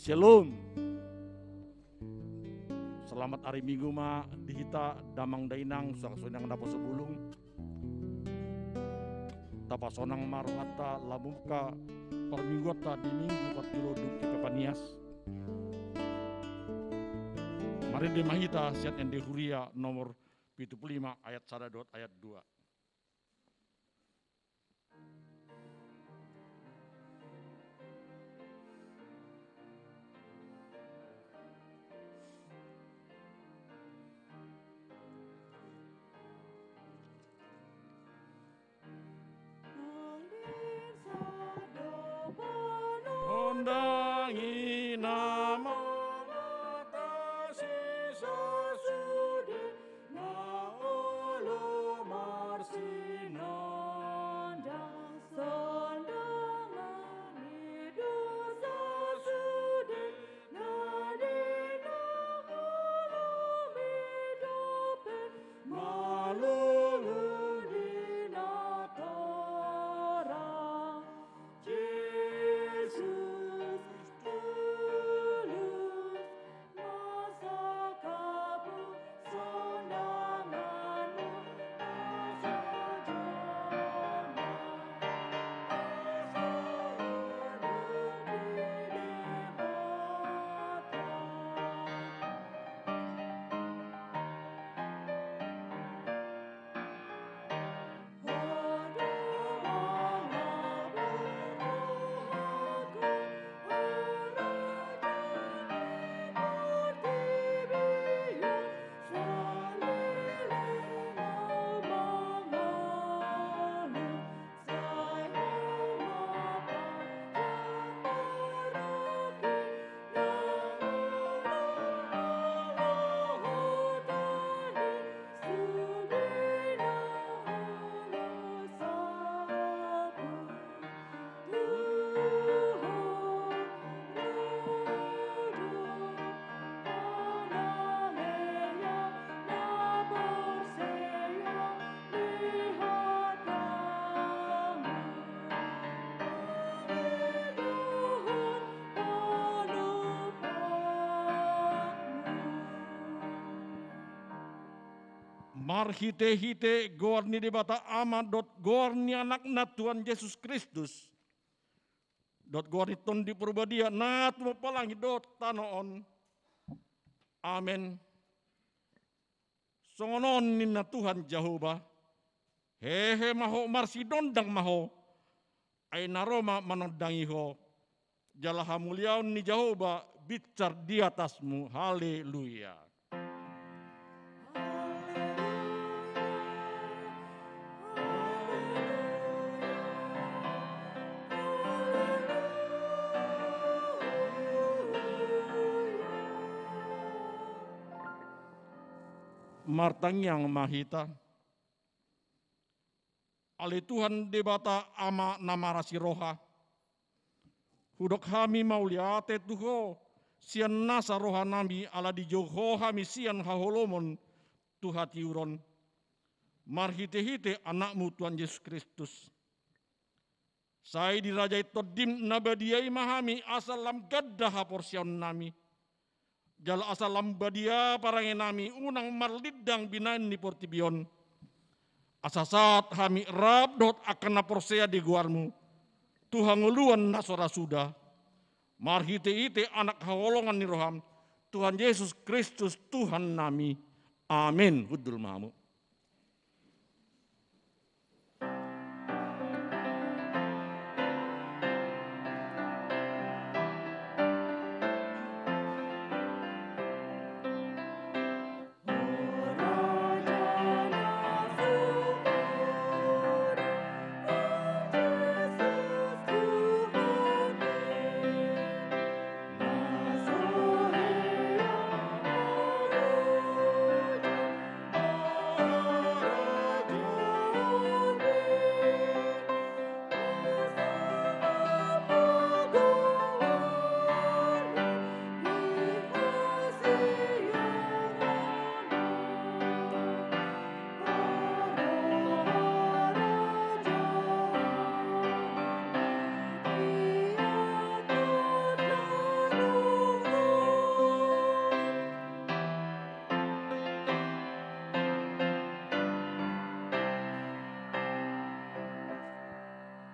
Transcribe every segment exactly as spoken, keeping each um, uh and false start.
Shalom. Selamat hari Minggu ma di hita damang dainang, suang sonang naposo bulung. Tapasonang ma rohanta lam mangulahon parmingguanta di Minggu parjolo dung Epipanias. Marende ma hita sian Ende Huria nomor pitu pulu lima ayat sada dohot ayat dua. Ondangi nama na olo marsinanda, sondangan ni dosa sude na di na olo midope malulu di na torang. Jesus tulus, masa kapu sondanganmu, masa jama, masa unduk di Debata. Marhitehite goar ni Debata Ama dohot goar ni Anakna Tuhan Jesus Kristus, dohot goar ni Tondi Porbadia na tumompa langit dohot tano on. Amen. Songon on ninna Tuhan Jahowa: Hehe ma ho, marsidondang ma ho, ai na ro ma manondangi ho, jala hamuliaon ni Jahowa binsar di atasmu. Haleluya. Martangiang ma hita. Ale Tuhan Debata, Ama na marasi roha, hudok hami mauliate tu Ho sian nasa rohanami ala dijou Ho hami sian haholomon tu hatiuron, marhitehite Anakmu Tuhan Jesus Kristus. Sai dirajai Tondim na badia i ma hami, asa lam ganda haporseaonnami, jala asa lam badia parangenami, unang marlindang binahen ni portibi on, asa sahat hami rap dohot angka na porsea di goarmu tu hangoluan na so ra suda, marhitehite Anak haholongan ni roham, Tuhan Jesus Kristus Tuhannami. Amen. Hundul ma hamu.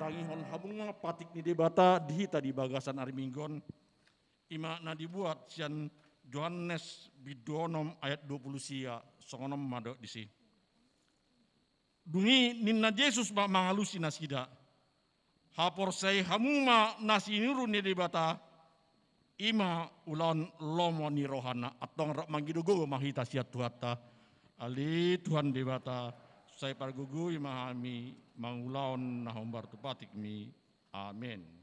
Tangihon hamu ma patik ni Debata di hita di bagasan ari Minggu on, i ma na dibuat sian Johannes bindu onom ayat dua pulu sia, songon on ma didok disi. Dung i ninna Jesus ma mangalusi nasida: Haporseai hamu ma na siniru ni Debata, i ma ulaon lomo ni rohana. Antong rap mangido gogo ma hita sian Tuhanta. Ale Tuhan Debata, sai pargogoi ma hami mangulahon na hombar tu patikmi. Amen.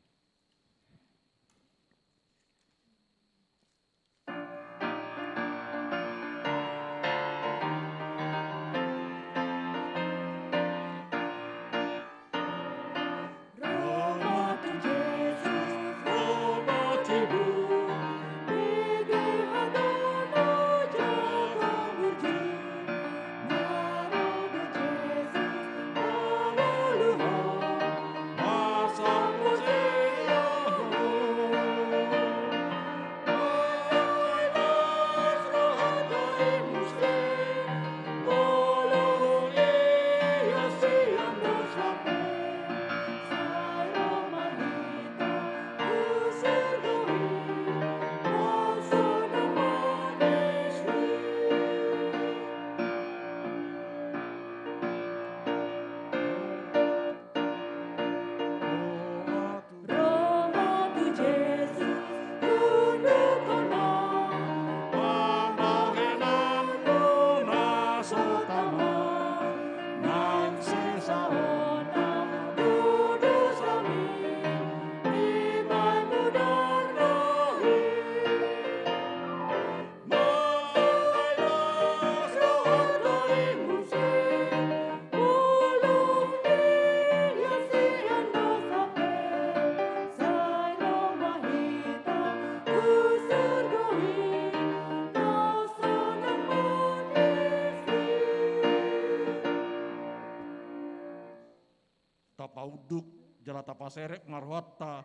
Tapaunduk jala tapaserep ma rohanta,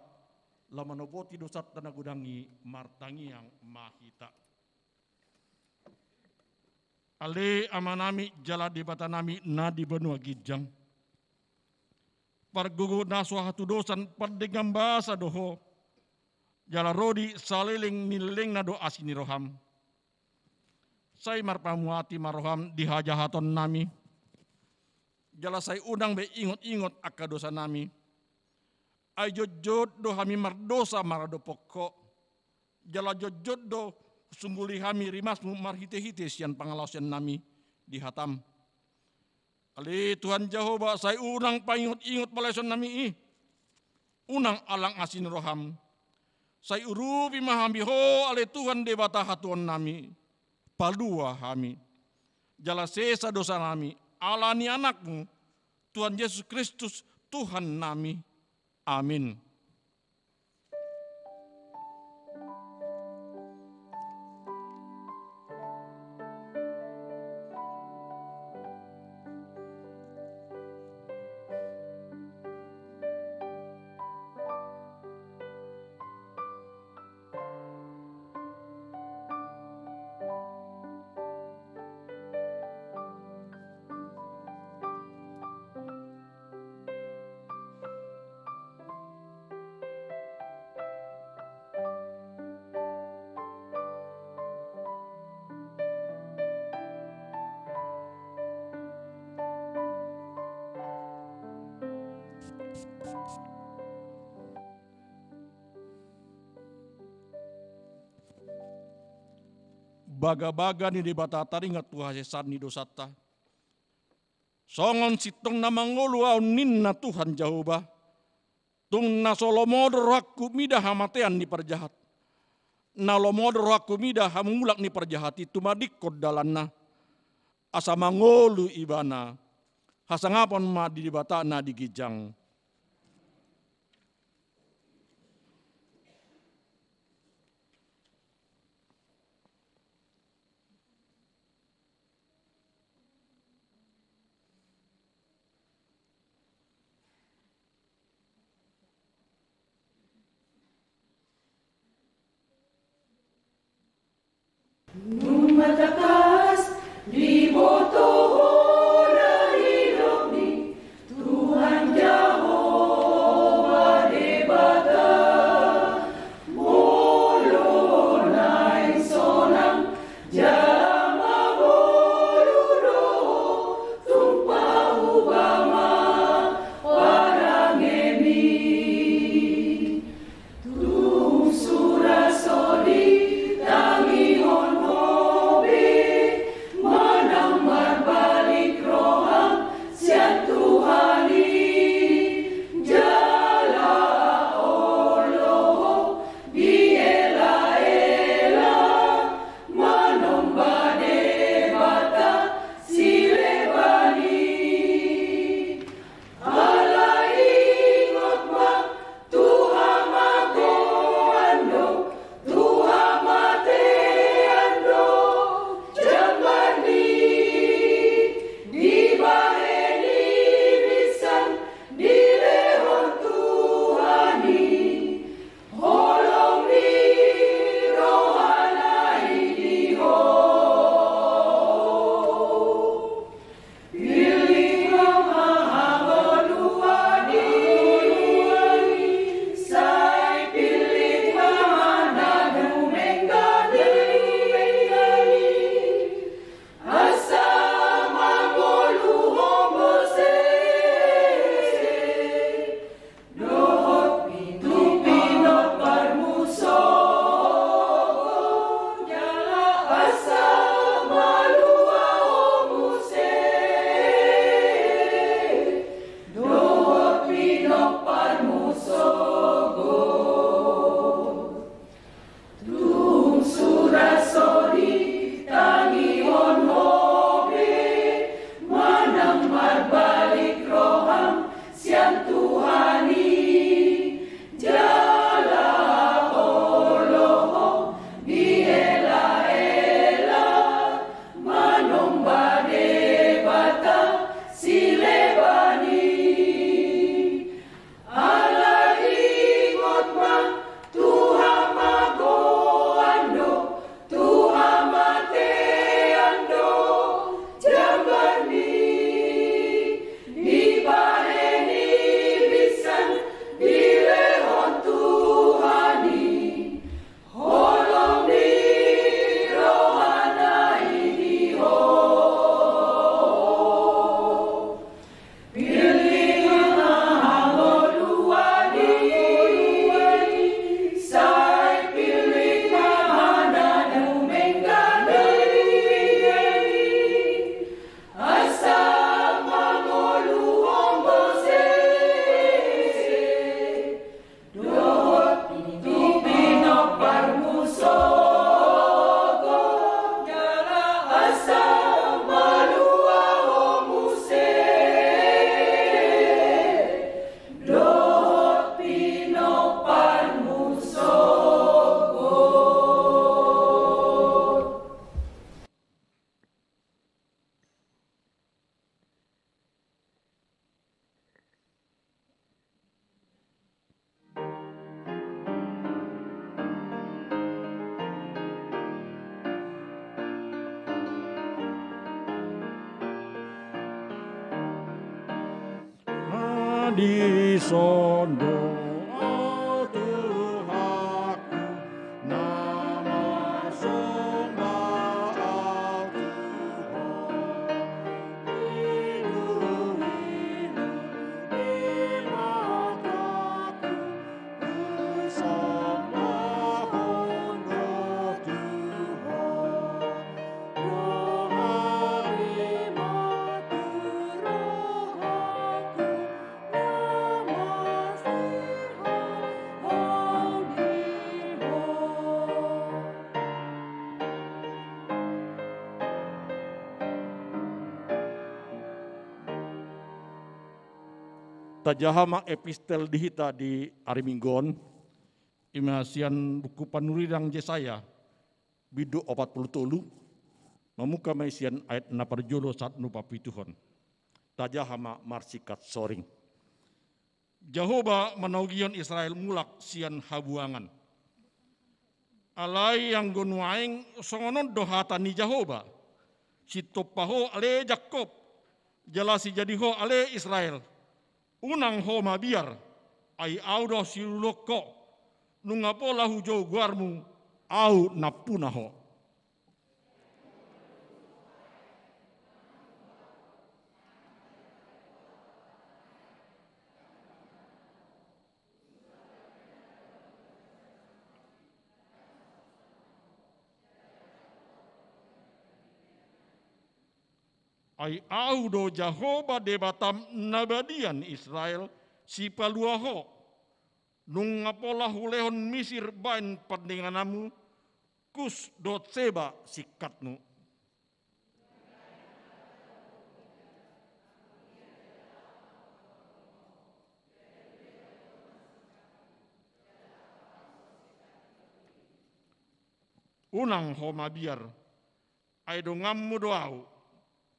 laho manopoti dosanta na godang i, martangiang ma hita. Ale Amanami jala Debatanami na di banua ginjang, Pargogo na so hatudosan, pardenggan basa do Ho. Jala ro di saleleng ni lelengna do asi ni roham. Sai marpamuati ma roham di hajahatonnami. Jala sai unang be ingot-ingot angka dosanami. Ai jotjot do hami mardosa maradophon Ho. Jala jotjot do husungguli hami rimasmu marhite-hite sian pangalaosionnami di hatam. Ale Tuhan Jahowa, sai unang paingot-ingot palaisonnami i. Unang alang asi ni roham. Sai urupi ma hami Ho, ale Tuhan Debata hatuaonnami. Palua hami. Jala sesa dosanami ala ni Anakmu, Tuhan Jesus Kristus, Tuhannami. Amin. Bagabaga ni Debata taringot tu hasesaan ni dosanta. Songon sintong na mangolu ahu ninna Tuhan Jahowa. Tung na so lomo do rohangku mida hamatean ni parjahat. Na lomo do rohangku mida hamungulak ni parjahat i, tumadingkon dalanna. Asa mangolu ibana. Hasangapon ma di Debata na di ginjang. Nunga tangkas diboto ho na nidok ni Tuhan Jahowa Debata, molo naeng sonang jala mangolu do ho, tung pauba ma panangemi. Tung sura so ditangihon ho Dison do, o Tuhanku, na marsomba au tu Ho. Ilu-ilu ni matangku, husambahon do tu Ho. Roham i ma tu rohangku, na masihol au di Ho. Tajaha ma epistel di hita di ari Minggu on, i ma sian buku Panurirang Jesaya, bindu opat pulu tolu, mamungka ma i sian ayat na parjolo sahat tu papituhon. Tajaha ma marsingkat soring. Jahowa manaugihon Israel mulak sian habuangan. Alai anggo nuaeng songon on do hata ni Jahowa: Sintompa ho ale Jakkob, jala sijadi ho ale Israel. Unang ho mabiar, ai Ahu do siululon ho. Nunga pola hujou goarmu, Ahu nampuna ho. Ai Ahu do Jahowa Debatam na badia ni Israel, Sipalua ho. Nunga pola hulehon Misir baen pandengananmu, Kus dohot Seba singkatmu. Unang ho mabiar, ai donganmu do Ahu.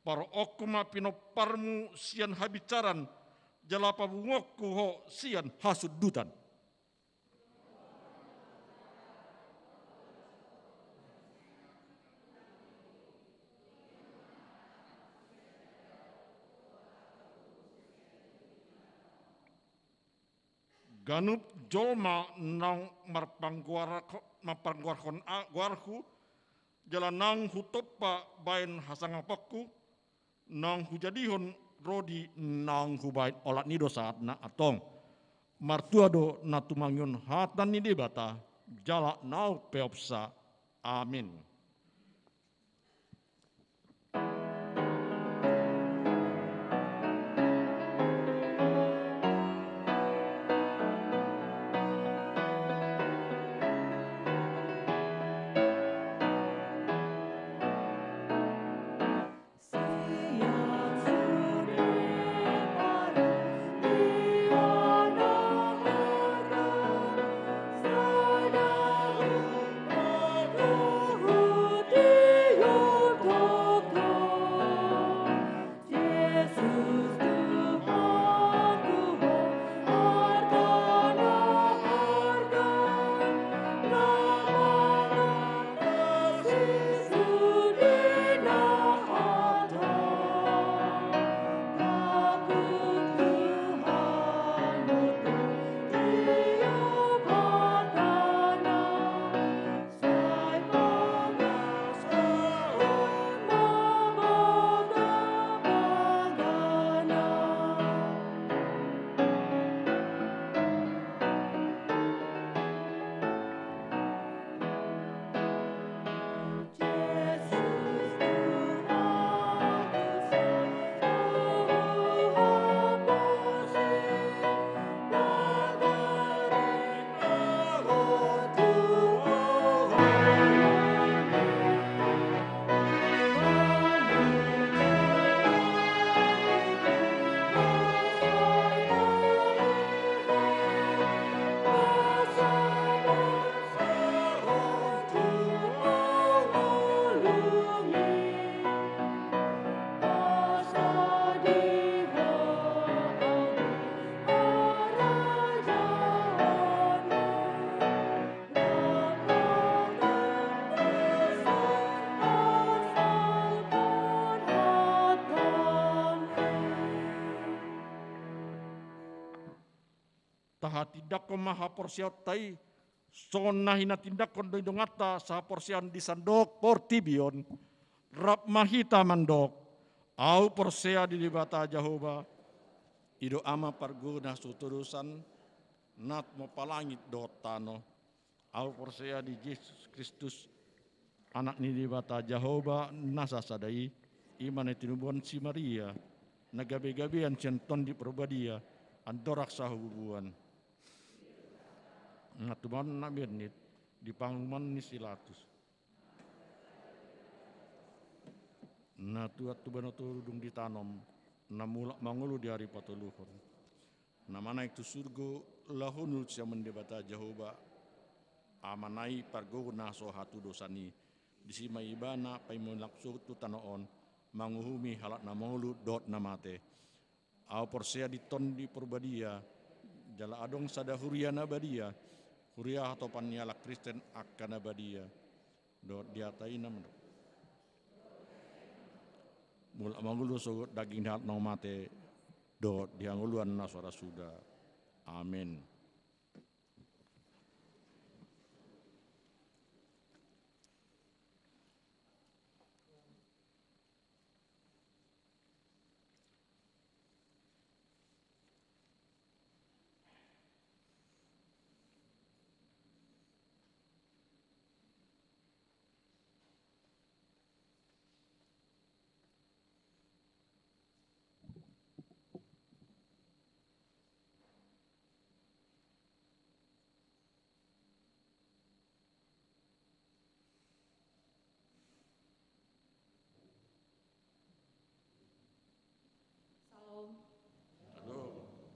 Paroonku ma pinomparmu sian habinsaran, jala papunguonku ho sian hasundutan. Ganup jolma naung marpanggoar-, marpanggoarhon a-, goarhu, jala naung hutompa baen hasangaponku, naung hujadihon rodi naung hubaen, olat ni i do sahatna antong. Martua do na tumangihon hata ni Debata, jala naung peopsa. Amin. Hatindangkon ma haporseaonta i, songon na hinatindangkon do i donganta sahaporseaon di sandok portibi on. Rap ma hita mandok: Ahu porsea di Debata Jahowa, i do Ama pargogoi na so hutodosan, na tumompa langit dohot tano. Ahu porsea di Jesus Kristus, Anak ni Debata Jahowa na sasada i, i ma na tinubuan si Maria, na gabegabean sian Tondi Parbadia, andorang sahububuan. Na tumaon na bernit di panguhuman ni si Latus. Na tuat tu banua toru dung ditanom, na mulak mangolu di ari patoluhon. Na manaek tu surgo, laho nunut siamun Debata Jahowa, Amana i pargogoi na so hatudosan i. Disi ma Ibana paimon langsung tu tano on, manguhumi halak na mangolu dohot na mate. Ahu porsea di Tondi Parbadia, jala adong sada huria na badia, huria hatopan ni halak Kristen angka na badia. Dohot di hata i na mandok: Mulak mangolu sogot daging ni halak na mate, dohot di hangoluan na so ra suda. Amen.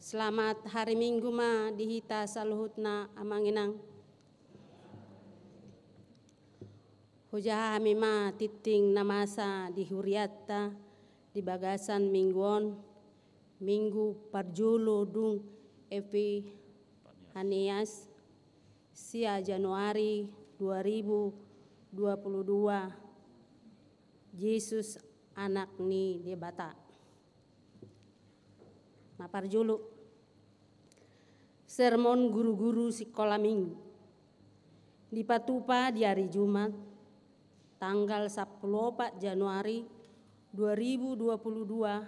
Selamat hari Minggu ma di hita saluhutna, Amang Inang. Hujaha hami ma tingting na masa di hurianta di bagasan minggu on, minggu parjolo dung Epiphanias, sia Januari dua ribu dua puluh dua, Jesus, Anak ni Debata. Na parjolo, sermon guru-guru sikola minggu. Dipatupa di ari Jumat, tanggal sampulu opat Januari dua ribu dua puluh dua,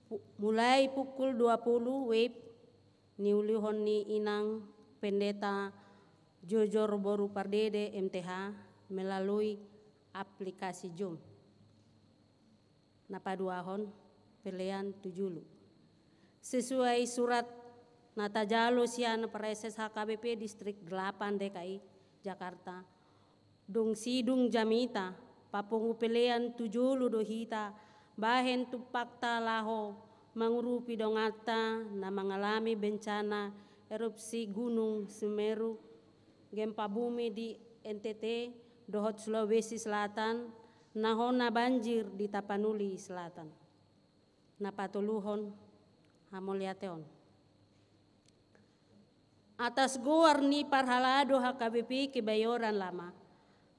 pu-, mulai pukul dua puluh W I B, niulihon ni Inang Pendeta Jojor boru Pardede, M T H, melalui aplikasi Zoom. Na paduahon, pelean tu julu. Sesuai surat na tajalo sian Praeses H K B P Distrik Delapan D K I Jakarta, dung sidung jamita, papungu pelean tu julu do hita, bahen tumpakta laho mangurupi donganta na mangalami bencana erupsi Gunung Semeru, gempa bumi di N T T dohot Sulawesi Selatan, na hona banjir di Tapanuli Selatan. Na patoluhon, hamauliateon. Atas goar ni parhalado H K B P Kebayoran Lama,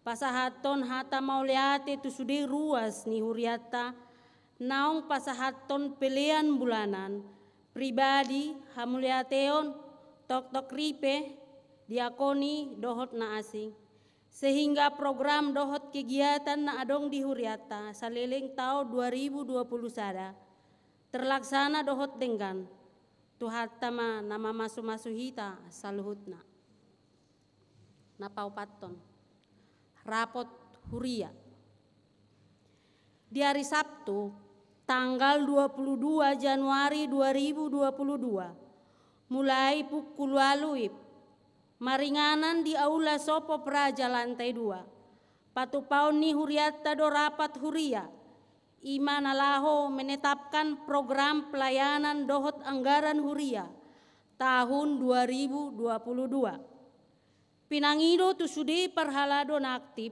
pasahathon hata mauliate tu sude ruas ni hurianta, naung pasahathon pelean bulanan, pribadi, hamauliateon, toktok ripe, diakoni, dohot na asing, sehingga program dohot kegiatan na adong di hurianta saleleng taon dua ribu dua puluh sada terlaksana dohot denggan. Tuhanta ma na mamasumasu hita saluhutna. Na paopathon, rapot huria. Di ari Sabtu, tanggal dua puluh dua Januari dua ribu dua puluh dua, mulai pukul ualu W I B, maringanan di Aula Sopop Raja lantai dua. Patupaon ni hurianta do rapat huria, i ma na laho menetapkan program pelayanan dohot anggaran huria tahun dua ribu dua puluh dua. Pinangido tu sude parhalado na aktif,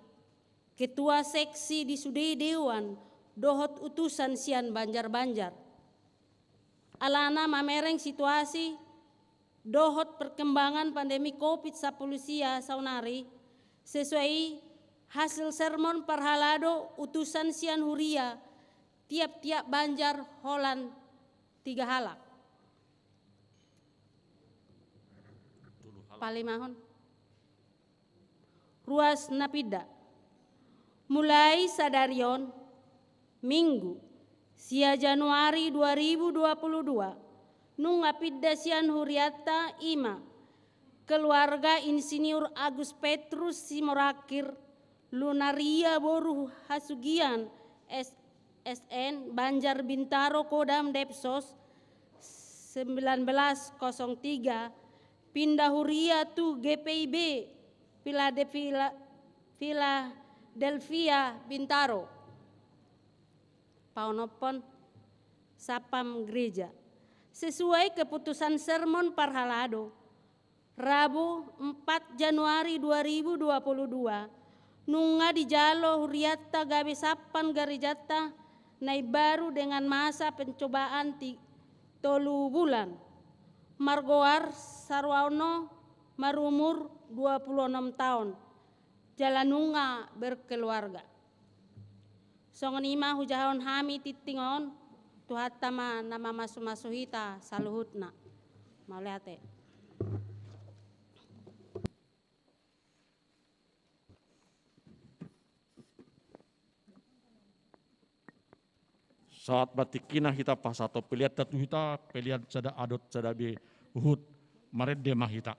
ketua seksi di sude dewan dohot utusan sian banjar-banjar. Alana mamereng situasi dohot perkembangan pandemi Covid sampulu sia saonari, sesuai hasil sermon parhalado utusan sian huria tiap-tiap banjar holan tiga halak. Palimahon. Ruas na pinda. Mulai sadari on, Minggu, sia Januari dua ribu dua puluh dua, nunga pinda sian hurianta i ma keluarga Insinyur Agus Petrus Simorangkir, Lunaria boru Hasugian, S-, S N, Banjar Bintaro, Kodam Depsos sembilan belas kosong tiga, pinda huria tu G P I B Philadelphia, Philadelphia Bintaro. Paonomhon satpam gereja. Sesuai keputusan sermon parhalado, Rabu, empat Januari dua ribu dua puluh dua, nunga dijalo hurianta gabe satpam gerejanta na imbaru dengan masa pencobaan ti-, tolu bulan. Margoar Sarwono, marumur dua puluh enam taon, jala nunga berkeluarga. Songon i ma hujahahon hami tintin on, Tuhanta ma na mamasumasu hita saluhutna. Mauliate. Sahat ma tingkina hita pasahathon pelean tu hita, pelean sada adong sada be huhut, marende ma hita.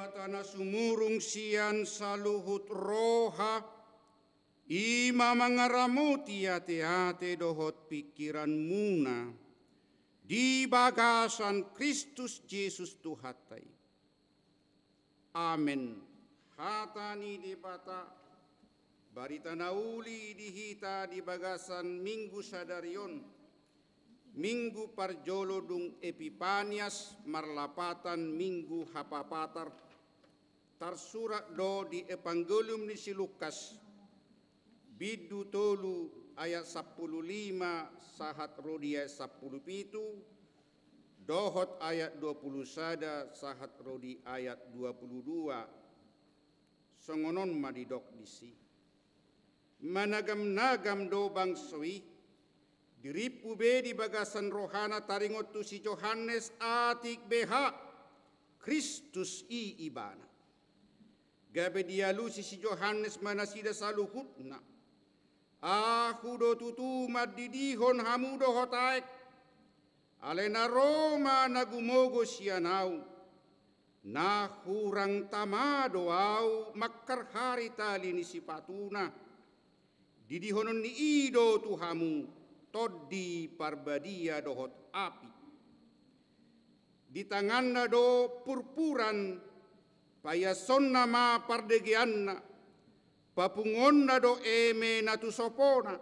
Debata na sumurung sian saluhut roha, i ma mangaramoti ateate dohot pingkiranmuna di bagasan Kristus Jesus Tuhanta i. Amen. Hata ni Debata, barita na uli di hita di bagasan Minggu sadari on, Minggu parjolo dung Epipanias, marlapatan Minggu Hapapatar. Tarsurat do di Evangelium ni si Lukas, bindu tolu ayat sampulu lima sahat ro di ayat sampulu pitu, dohot ayat dua pulu sada sahat ro di ayat dua pulu dua. Songon on ma didok disi. Managamnagam do bangso i, dirimpu be di bagasan rohana taringot tu si Johannes atik beha, Kristus i ibana. Gabe dialusi si Johannes ma nasida saluhutna. Ahu do tutu mandidihon hamu dohot aek. Alai na ro ma na gumogo sian ahu. Na hurang tama do ahu mangkarhari tali ni sipatuna. Didihononni i do tu hamu Tondi Parbadia dohot api. Di tanganna do purpuran, paiasonna ma pardegeanna, papunguonna do eme na tu sopona,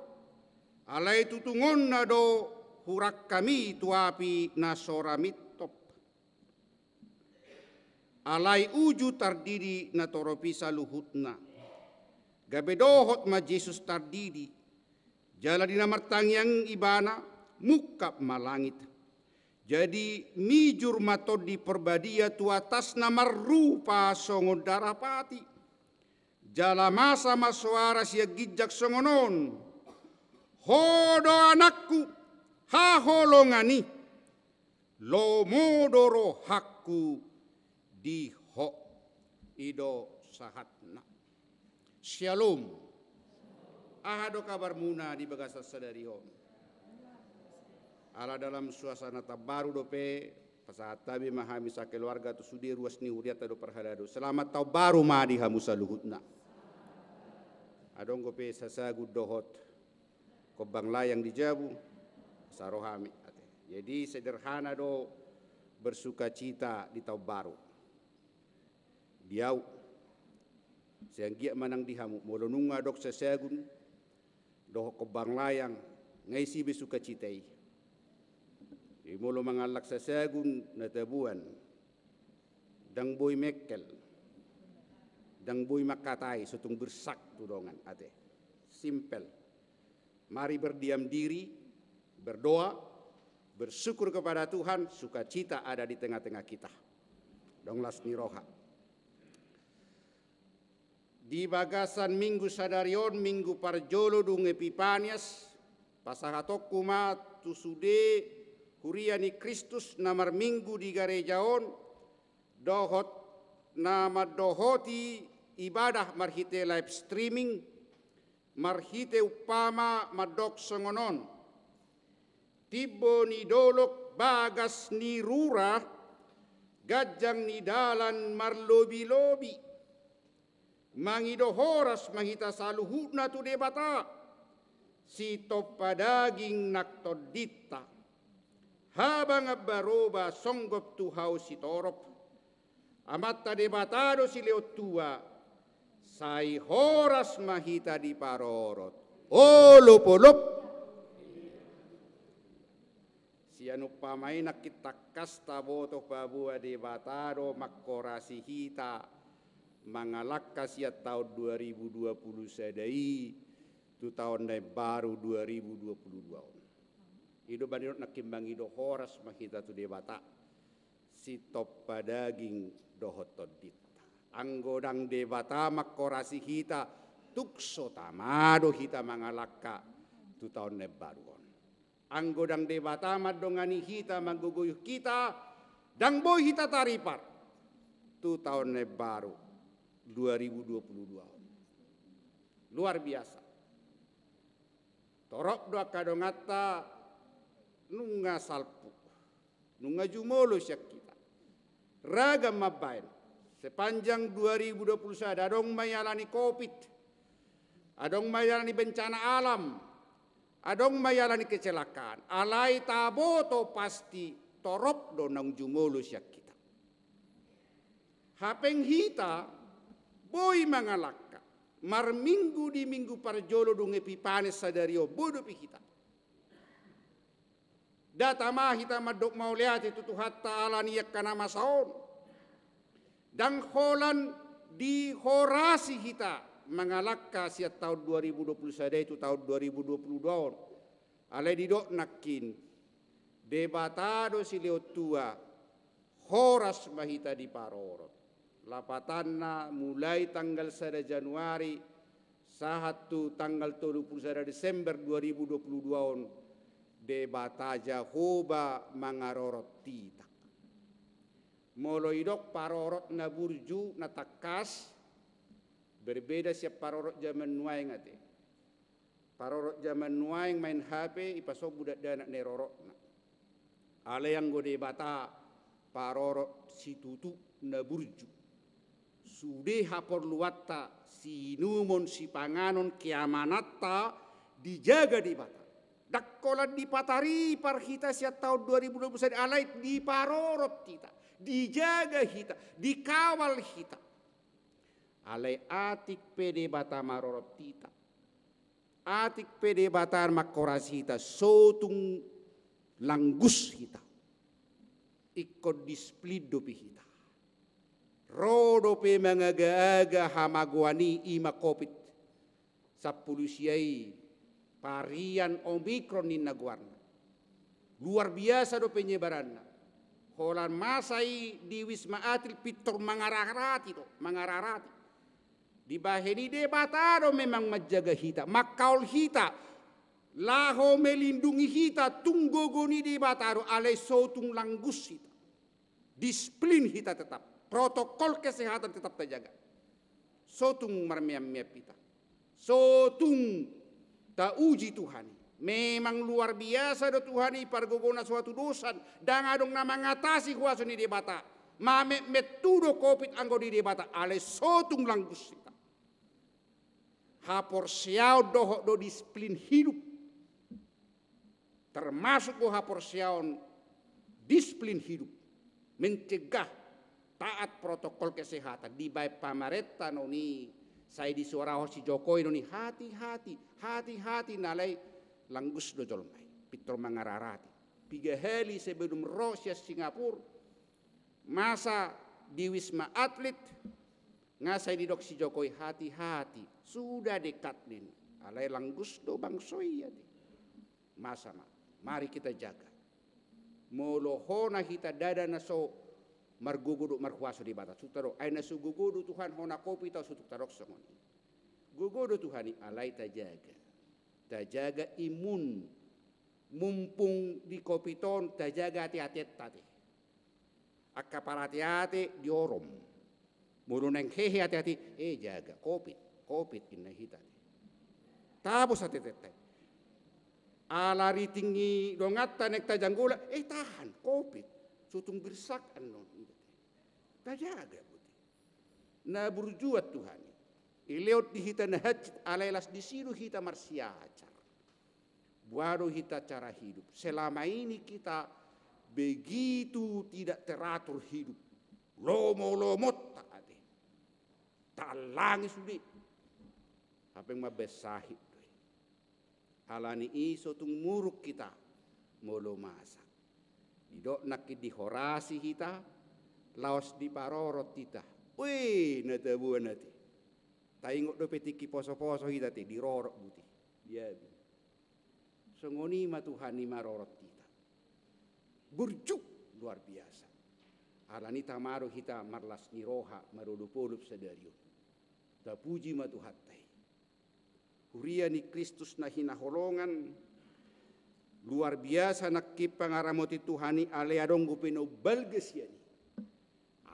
alai tutungonna do hurangkam i tu api na so ra mintop. Alai uju tardidi natorop i saluhutna. Gabe dohot ma Jesus tardidi. Jala di na martangiang ibana, mungkap ma langit. Jadi mijur ma Tondi Parbadia tu atasna marrupa songon darapati. Jala masa ma soara sian ginjang songon on: Ho do Anakku, haholongan i, lomo do rohangku di Ho. I do sahatna. Syalom. Aha do kabarmuna di bagasan sadari on? Ala dalam suasana tambaru dope, pasahat hami ma hami sakeluarga tu sude ruas ni hurianta dohot parhalado. Selamat taon baru ma di hamu saluhutna. Adong dope sasagun dohot kombang layang di jabu, sai ro hami ate. Jadi sederhana do bersukacita di taon baru. Di ahu, sai anggiat ma nang di hamu, molo nunga adong sasagun dohot kombang layang, nga isi be sukacita i. Jadi molo mangallang sasagun na tabuan, ndang boi mengkel, ndang boi mangkatai, so tung bersak tu dongan ate. Simpel. Mari berdiam diri, berdoa, bersyukur kepada Tuhan, sukacita ada di tengah-tengah kita. Dong las ni roha. Di bagasan Minggu sadari on, Minggu parjolo dung Epipanias, pasahatonku ma tu sude huria ni Kristus na marminggu di gareja on, dohot na mandohoti ibadah marhite live streaming, marhite umpama mandok songon on: Timbo ni dolok bagas ni rura, ganjang ni dalan marlobi-lobi. Mangido horas ma hita saluhutna tu Debata, Sitompa daging nang tondinta. Habangan baroba songgop tu hau sitorop. Amanta Debata do silehon tua, sai horas ma hita diparorot. Olop, olop. Sian umpama i nangkin tangkas taboto paboa Debata do manghorasi hita mangalangka sian taon dua ribu dua puluh sada i tu taon na imbaru dua ribu dua puluh dua on. I do umbahen nangkin mangido horas ma hita tu Debata, Sitompa daging dohot tondinta. Anggo ndang Debata manghorasi hita, tung so tama do hita mangalangka tu taon na imbaru on. Anggo ndang Debata mandongani hita, manggogoihon hita, ndang boi hita taripar tu taon na imbaru dua ribu dua puluh dua on. Luar biasa. Torop do angka donganta nunga salpu, nunga jumolo sian hita. Ragam mambahen. Sepanjang dua ribu dua puluh sada, adong ma i alani covid, adong ma i alani bencana alam, adong ma i alani kecelakaan. Alai taboto pasti torop do naung jumolo sian hita. Hapeng hita boi mangalangka, marminggu di minggu parjolo dung pe panen sadari on, boi dope hita. Ndang tama hita mandok mauliate tu Tuhanta alani angka na masa on. Ndang holan dihorasi hita mangalangka sian taon dua ribu dua puluh sada i tu taon dua ribu dua puluh dua on. Alai didok nangkin, Debata do silehon tua, horas ma hita diparorot. Lapatanna, mulai tanggal sada Januari sahat tu tanggal tolu puluh sada Desember dua ribu dua puluh dua on, Debata Jahowa mangarorot hita. Molo didok parorot na burju, na tangkas, berbeda sian parorot jaman nuaeng ate. Parorot jaman nuaeng main H P, dipasombu dakdanak na nirorotna. Alai anggo Debata parorot situtu, na burju. Sude haporluanta, siinumon, sipanganon, keamananta dijaga Debata. Ndang holan dipataripar hita sian taon dua ribu dua puluh sada, alai diparorot hita, dijaga hita, dikawal hita. Alai atik pe Debata marorot hita, atik pe Debata manghorasi hita, so tung langgus hita. Ingkon disiplin dope hita. Ro dope mangagaaga hamagoan i, i ma covid sampulu sia i, varian Omikron ninna goarna. Luar biasa do penyebaranna. Holan masa i di Wisma Atlet pintor mangararati do, mangararati. Dibahen i Debata do memang manjaga hita, mangkaol hita, laho melindungi hita, tung gogo ni Debata do, alai so tung langgus hita. Disiplin hita tetap, protokol kesehatan tetap tajaga. So tung marmeam-meam hita. So tung tauji Tuhan i. Memang luar biasa do Tuhan i, pargogona so hatudosan, ndang adong na mangatasi huaso ni Debata. Mametmet tu do covid anggo di Debata, alai so tung langgus hita. Haporseaon dohot do disiplin hidup. Termasuk do haporseaon disiplin hidup, mencegah, taat protokol kesehatan, dibahen pamarenta non i, sai disuarahon si Jokowi non i, hati-hati, hati-hati, alai langgus do jolma i, pintor mangararati. Piga hali sebelum ro sian Singapura, masa di Wisma Atlet, nga sai didok si Jokowi, hati-hati, sudah dekat nih, alai langgus do bangso i ate. Masa ma, mari kita jaga. Molo hona hita ndada na so margogo dohot marhuaso Debata, suta do, ai na so gogo do Tuhan, hona covid tau sutuk tadok songon i. Gogo do Tuhan i, alai tajaga. Tajaga imun. Mumpung di covid on, tajaga ate-atenta ate. Angka parateate diorom. Molo naeng hehe ate-ate, eh, jaga, covid, covid inna hita. Tapos ate-atenta. Ala riting ni donganta naeng tajanggola, eh, tahan, covid. So tung birsak annon. Tajaga, boti. Na burju Tuhan i. Dilehon di hita na hansit, alai las disi do hita marsiajar. Boha do hita cara hidup. Selama ini kita begitu tidak teratur hidup. Lomo-lomonta ate. Taallangi sude. Hape mambaen sahit do i. Alani i so tung muruk hita molo masa. Didok nangkin dihorasi hita, laos diparorot hita. Weh, na taboan ate. Taingot dope tingki poso-poso hita ate, dirorot boti. Diabi. Songon i ma Tuhan i marorot hita. Burju, luar biasa. Alani i tama do hita marlas ni roha, marolop-olop sadari on. Tapuji ma Tuhanta i. Huria ni Kristus na hinaholongan, luar biasa nangkin pangaramoti Tuhan i, alai adong dope na umbalga sian i.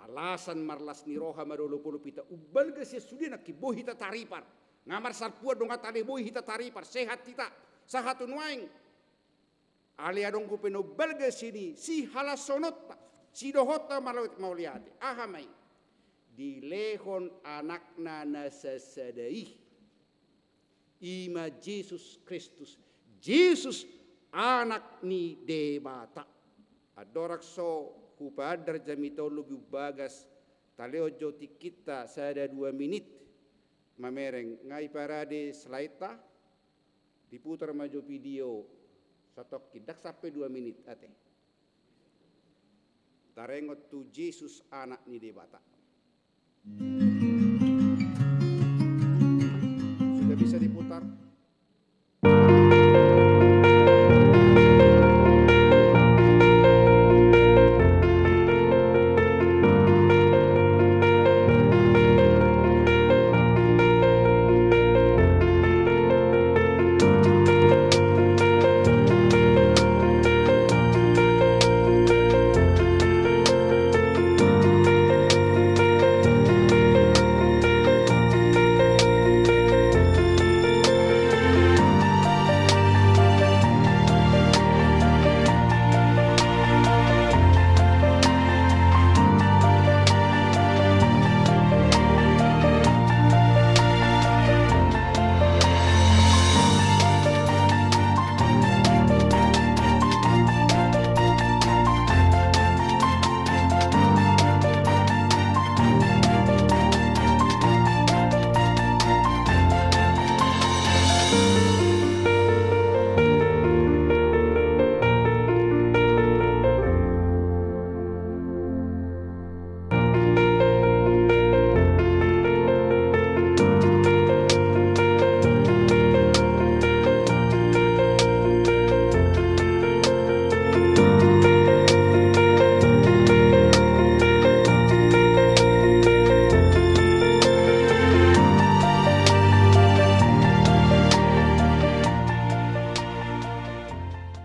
Alasan marlas ni roha, marolop-olop hita, umbalga sian sude nangkin boi hita taripar. Nga marsalpuan donganta, alai boi hita taripar, sehat hita, sahat tu nuaeng. Alai adong dope na umbalga sian i, sihalashononta, sidohonta mauliate. Aha ma i? dilehon Anakna na sasada i, i ma Jesus Kristus, Jesus Anak ni Debata. Andorang so hupaandar jamita on lobi umbagas, talehon jo tingkinta sada dua minit mamereng, nga i parade slide-ta. Diputar ma jo video satongkin, ndang sampe dua minit ate. Tarengot tu Jesus Anak ni Debata. Sudah bisa diputar?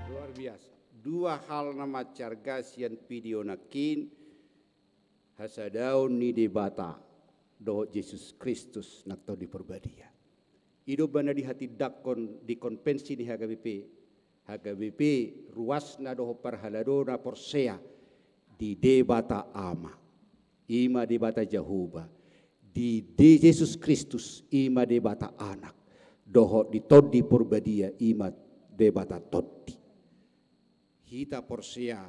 Luar biasa. Dua hal na mansai arga sian video nangkin, hasadaon ni Debata dohot Jesus Kristus nang Tondi Parbadia. I do umbahen na dihatindangkon di konvensi ni H K B P. H K B P ruasna dohot parhaladona porsea di Debata Ama, i ma Debata Jahowa, di, di Jesus Kristus, i ma Debata Anak, dohot di Tondi Parbadia, i ma Debata Tondi. Hita porsea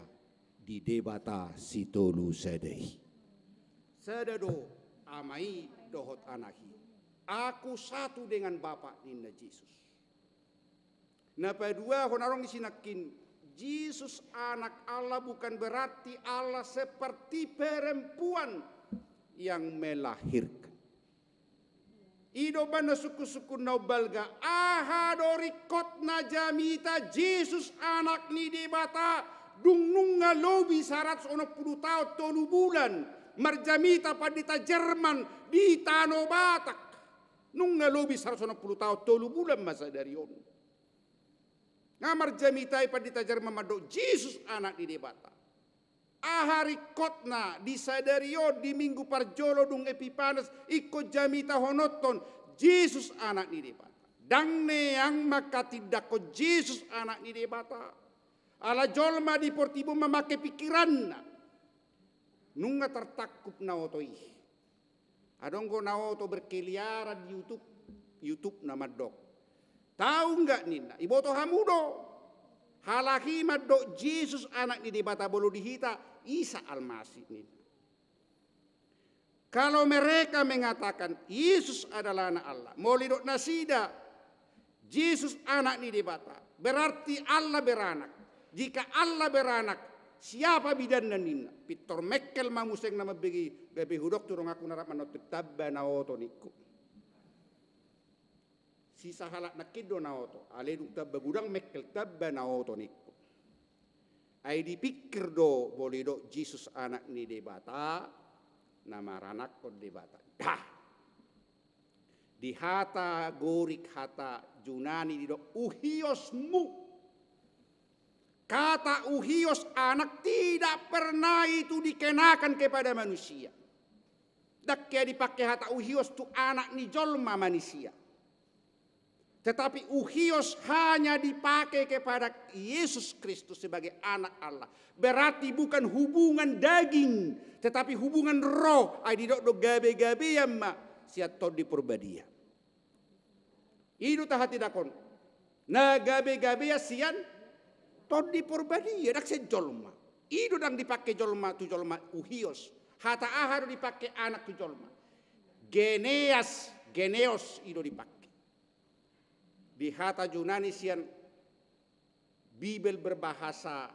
di Debata sitolu sada i. Sada do Ama i dohot Anak i. Aku satu dengan Bapa, ninna Jesus. Na paduahon, adong disi nangkin, Jesus Anak Allah bukan berarti Allah seperti perempuan yang melahirkan. I do umbahen na sungkun-sungkun na umbalga, aha do ringkotna jamita Jesus Anak ni Debata, dung nunga lobi saratus onom pulu taon tolu bulan marjamita Pandita Jerman di Tano Batak. Nunga lobi saratus onom pulu taon tolu bulan ma sadari on. Nga marjamita i Pandita Jerman mandok Jesus Anak ni Debata. Aha ringkotna di sadari on, di Minggu parjolo dung Epipanes, ingkon jamitahononton Jesus Anak ni Debata. Ndang neang mangkatindangkon Jesus Anak ni Debata. Ala jolma di portibi on mamangke pingkiranna. Nunga tartangkup na oto i. Adong do na oto berkeliaran di YouTube, YouTube na mandok, tahu nggak, ninna, iboto hamu do? Halak i mandok Jesus Anak ni Debata, molo di hita Isa Almasih, ninna. Kalau mereka mengatakan Yesus adalah Anak Allah, molo didok nasida Jesus Anak ni Debata, berarti Allah beranak. Jika Allah beranak, siapa bidanna, ninna. Pintor mengkel ma muse na mambege, gabe hudok tu donganku na rap manonton, tamba na oto ningku. Sisahalak nangkin do na oto, alai dung tamba godang mengkel, tamba na oto ningku. Ai dipingkir do, molo didok Jesus Anak ni Debata, na maranakhon Debata. Dah. Di hata Gorik, hata Junani didok uhios mu. Kata uhios anak tidak pernah itu dikenakan kepada manusia. Ndang hea dipangke hata uhios tu anak ni jolma manisia. Tetapi uhios hanya dipakai kepada Yesus Kristus sebagai Anak Allah. Berarti bukan hubungan daging, tetapi hubungan roh. Ai didok do gabe-gabean ma sian Tondi Porbadia. I do tahatindangkon. Na gabe-gabean sian Tondi Porbadia, ndang sian jolma. I do ndang dipake jolma tu jolma uhios. Hata aha do dipake anak tu jolma? Geneas, geneos, i do dipake. Di hata Junani sian Bibel berbahasa,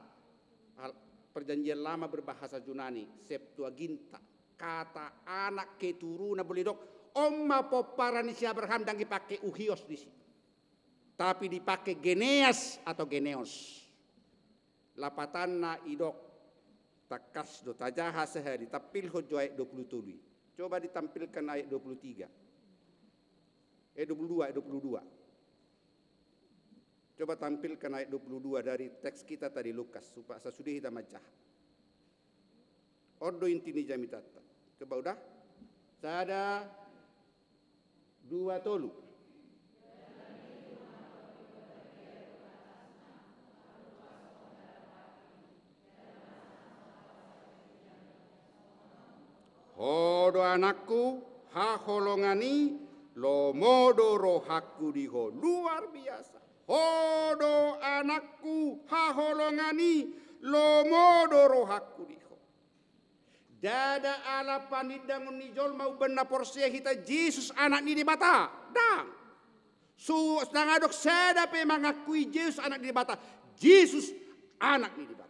al-, Perjanjian Lama berbahasa Junani, Septuaginta, kata anak keturunan, boi didok, on ma pomparan ni si Abraham, ndang dipake uhios disi. Tapi dipake geneas atau geneos. Lapatanna i didok, tangkas do tajaha sahali, tampilhon jo ayat dua puluh tolu i. Coba ditampilkan ayat dua puluh tiga. Eh, dua puluh dua, ayat dua puluh dua. Coba tampilkan ayat dua puluh dua dari teks kita tadi, Lukas, supaya sasude hita manjaha. On do inti ni jamitanta. Coba udah. Sada, dua, tolu. Ho do anakku, haholongan i, lomo do rohangku di ho. Luar biasa. Ho do anakku, haholongan i, lomo do rohangku di ho. Ndada ala panindangon ni jolma umbahen na porsea hita Jesus Anak ni Debata. Ndang. So, ndang adong sada pe mangakui Jesus Anak ni Debata. Jesus Anak ni Debata.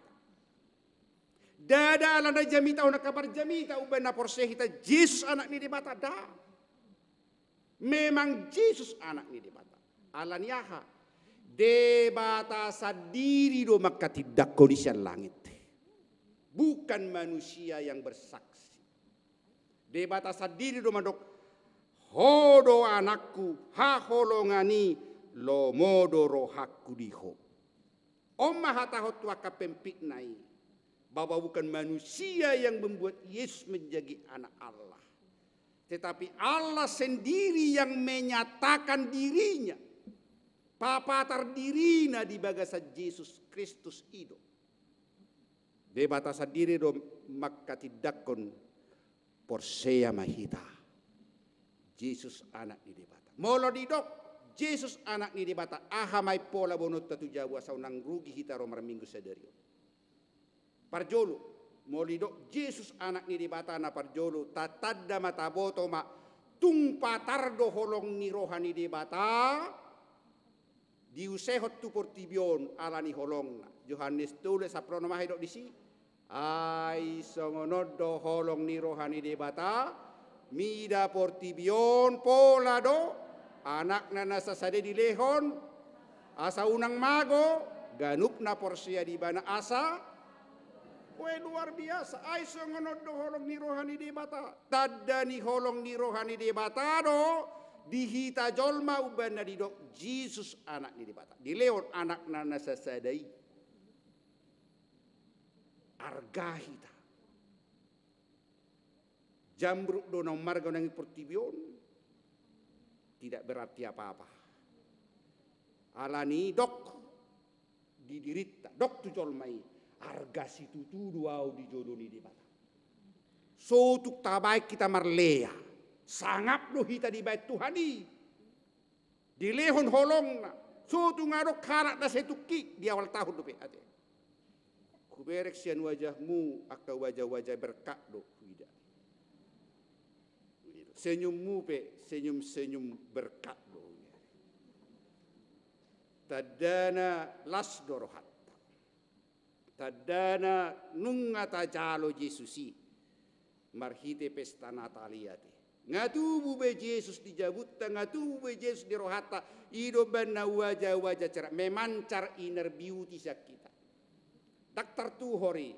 Ndada ala na jamitahon angka parjamita umbahen na porsea hita Jesus Anak ni Debata. Ndang. Memang Jesus Anak ni Debata. Ala ni aha? Debata sandiri do mangkatindangkon i sian langit. Bukan manusia yang bersaksi. Debata sandiri do mandok, ho do anakku, haholongan i, lomo do rohangku di ho. On ma hatahon tu angka pempikna i, bahwa bukan manusia yang membuat Yesus menjadi anak Allah, tetapi Allah sendiri yang menyatakan dirinya, papatar dirina di bagasan Jesus Kristus i do. Debata sandiri do mangkatindangkon, porsea ma hita. Jesus Anak ni Debata. Molo didok Jesus Anak ni Debata, aha ma i pola boanonta tu jabu asa unang rugi hita ro marminggu sadari on? Parjolo, molo didok Jesus Anak ni Debata, na parjolo, tatanda ma, taboto ma, tung patar do holong ni roha ni Debata, diusehon tu portibi on ala ni holongna. Johannes tolu sampulu onom, aha didok disi? Ai songon on do holong ni roha ni Debata, mida portibi on pola do Anakna na sasada i dilehon, asa unang mago ganup na porsea di Ibana asa. Weh, luar biasa. Ai songon on do holong ni roha ni Debata. Tanda ni holong ni roha ni Debata do di hita jolma umbahen na didok Jesus Anak ni Debata. Dilehon Anakna na sasada i. Arga hita. Jambrut do na ummarga unang i portibi on, tidak berarti apa-apa. Ala ni dok di dirinta, dok tu jolma i, arga situtu do au di jolo ni Debata. So tung tabaen hita marlea, sangap do hita dibaen Tuhan i. Dilehon holongna, so tung adong halak na sai tungki di awal tahun dope, ate. Hubereng sian wajahmu angka wajah-wajah berkat do huida. Senyummu pe senyum-senyum berkat do huida. Tandana las do rohanta. Tandana nunga tajalo Jesus i marhite pesta Natal i, ate. Nga tubu be Jesus di jabunta, nga tubu be Jesus di rohanta. I do umbahen na wajah-wajah cerah, memancar inner beauty sian hita. Ndang tartuhor i.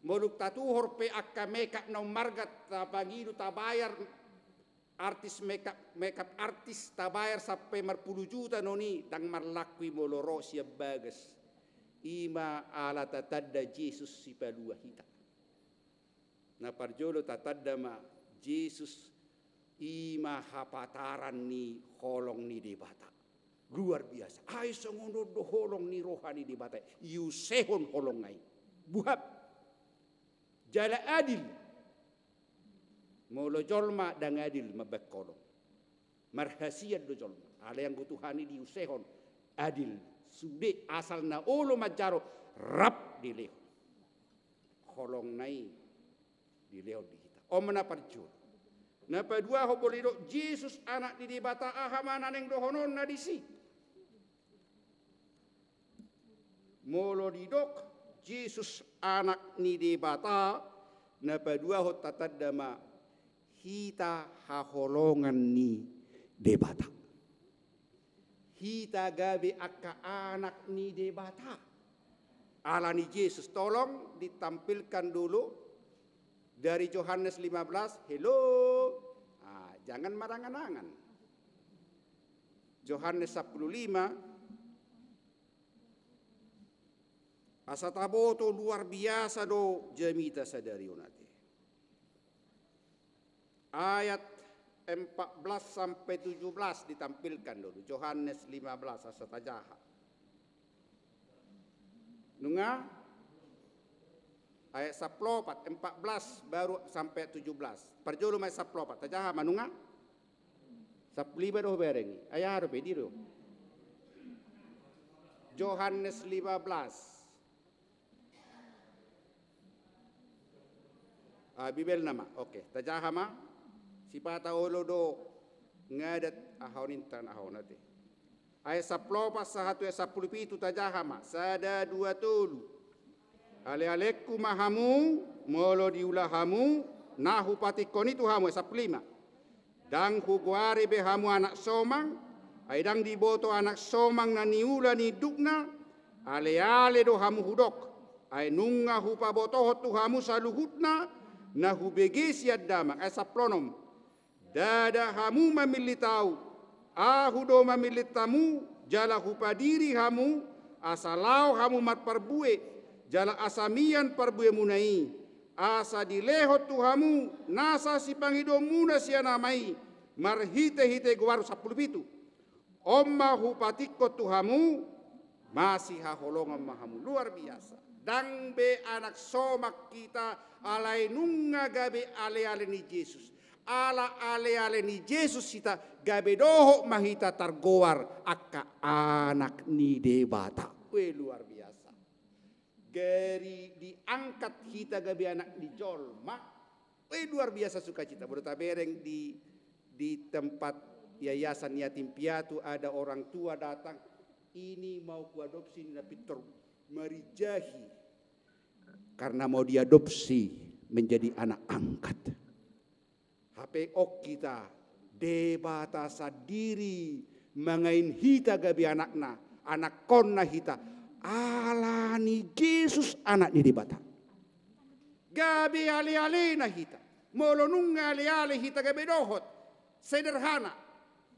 Molo tatuhor pe angka makeup na ummarga, tapangido, tabayar artis makeup, makeup artis, tabayar sampe marpulu juta non i, ndang marlaku i molo ro sian bagas. I ma ala tatanda Jesus sipalua hita. Na parjolo tatanda ma Jesus i ma hapataran ni holong ni Debata. Luar biasa. Ai songon on do holong ni roha ni Debata i, iusehon holongna i. Buhap. Jala adil. Molo jolma ndang adil mambaen holong, marhasiat do jolma. Alai anggo Tuhan i diusehon adil. Sude asal na olo manjalo rap dilehon holongna i, dilehon di hita. On ma na parjolo. Na paduahon, molo didok Jesus Anak ni Debata, aha ma na naeng dohononna disi? Molo didok Jesus Anak ni Debata, na paduahon tatanda ma hita haholongan ni Debata. Hita gabe angka anak ni Debata. Ala ni Jesus, tolong ditampilkan dulu dari Johannes lima belas, halo. Ah, jangan marangan-angan. Johannes sampulu lima, asa taboto luar biasa do jamita sadari on ate. Ayat empat belas sampai tujuh belas ditampilkan dulu. Johannes lima belas, asa tajaha. Nunga? Ayat sampulu opat, empat belas baru sampai tujuh belas. Parjolo ma ayat sampulu opat. Tajaha ma nunga? Sampulu lima do hubereng i. Ayat aha dope, diri do? Johannes lima belas. Ah, Bibelna ma. Oke, tajaha ma. Sipata olo do ngadat aha on intan aha on ate. Ayat sampulu opat sahat tu ayat sampulu pitu, tajaha ma. Sada, dua, tolu. Alealengku ma hamu, molo diula hamu na hupatingkon i tu hamu, ayat sampulu lima. Ndang hugoari be hamu anak somang, ai ndang diboto anak somang na niula ni indukna. Aleale do hamu hudok, ai nunga hupabotohon tu hamu saluhutna na hubege sian Damang. Ayat sampulu onom. Ndada hamu mamillit ahu, ahu do mamillit hamu, jala hupadiri hamu, asa laho hamu marparbue, jala asa mian parbuemuna i, asa dilehon tu hamu nasa sipangidoonmuna sian Ama i, marhitehite goarhu. Sampulu pitu. On ma hupatingkon tu hamu, masihaholongan ma hamu. Luar biasa. Ndang be anak somang hita, alai nunga gabe aleale ni Jesus. Ala aleale ni Jesus hita, gabe dohot ma hita targoar angka anak ni Debata. Weh, luar biasa. Gari diangkat hita gabe anak ni jolma. Weh, luar biasa sukacita. Molo tabereng di, di tempat Yayasan Yatim Piatu, ada orang tua datang, "Ini mau kuadopsi," ninna, pintor marijahi. Karena mau diadopsi menjadi anak angkat. Hape on hita, Debata sandiri mangain hita gabe anakna, anakkonna hita, ala ni Jesus, Anak ni Debata. Gabe alealena hita. Molo nunga aleale hita, gabe dohot. Sederhana.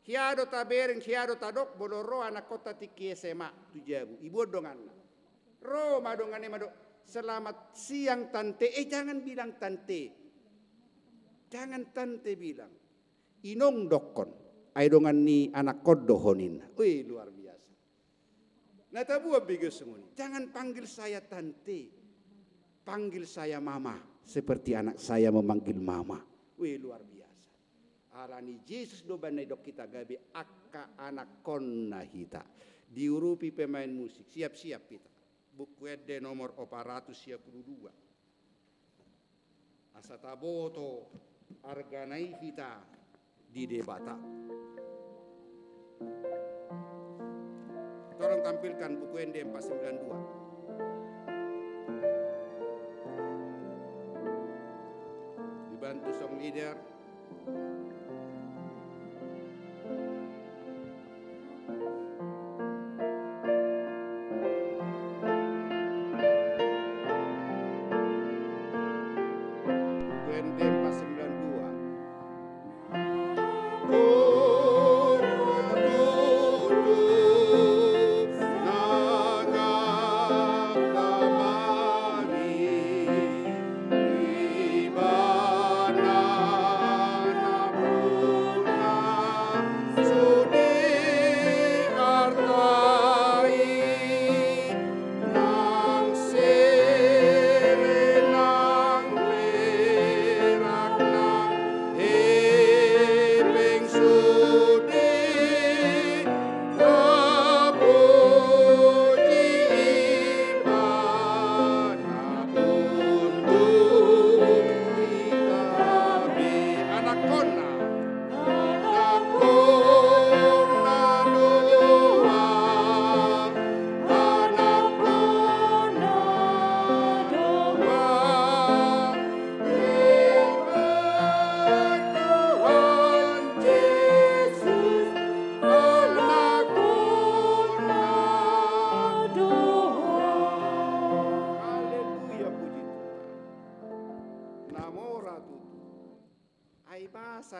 Hea do tabereng, hea do tadok, molo ro anakkonta tingki S M A tu jabu, iboan donganna. Ro ma donganna i, mandok, "Selamat siang, Tante." Eh, jangan bilang Tante. Jangan Tante bilang. Inong dokkon. Ai dongan ni anakkon do ho, ninna. Wih, luar biasa. Na taboan bege songon i. "Jangan panggil saya Tante. Panggil saya Mama, seperti anak saya memanggil Mama." Wih, luar biasa. Ala ni Jesus do umbahen na didok hita gabe angka anakkonna hita. Diurupi pemain musik, siap-siap hita. Buku Ende nomor opat ratus sia pulu dua. Asa taboto argana i hita di Debata. Tolong tampilkan Buku Ende empat sembilan dua. Dibantu song leader. Buku Ende empat sembilan dua.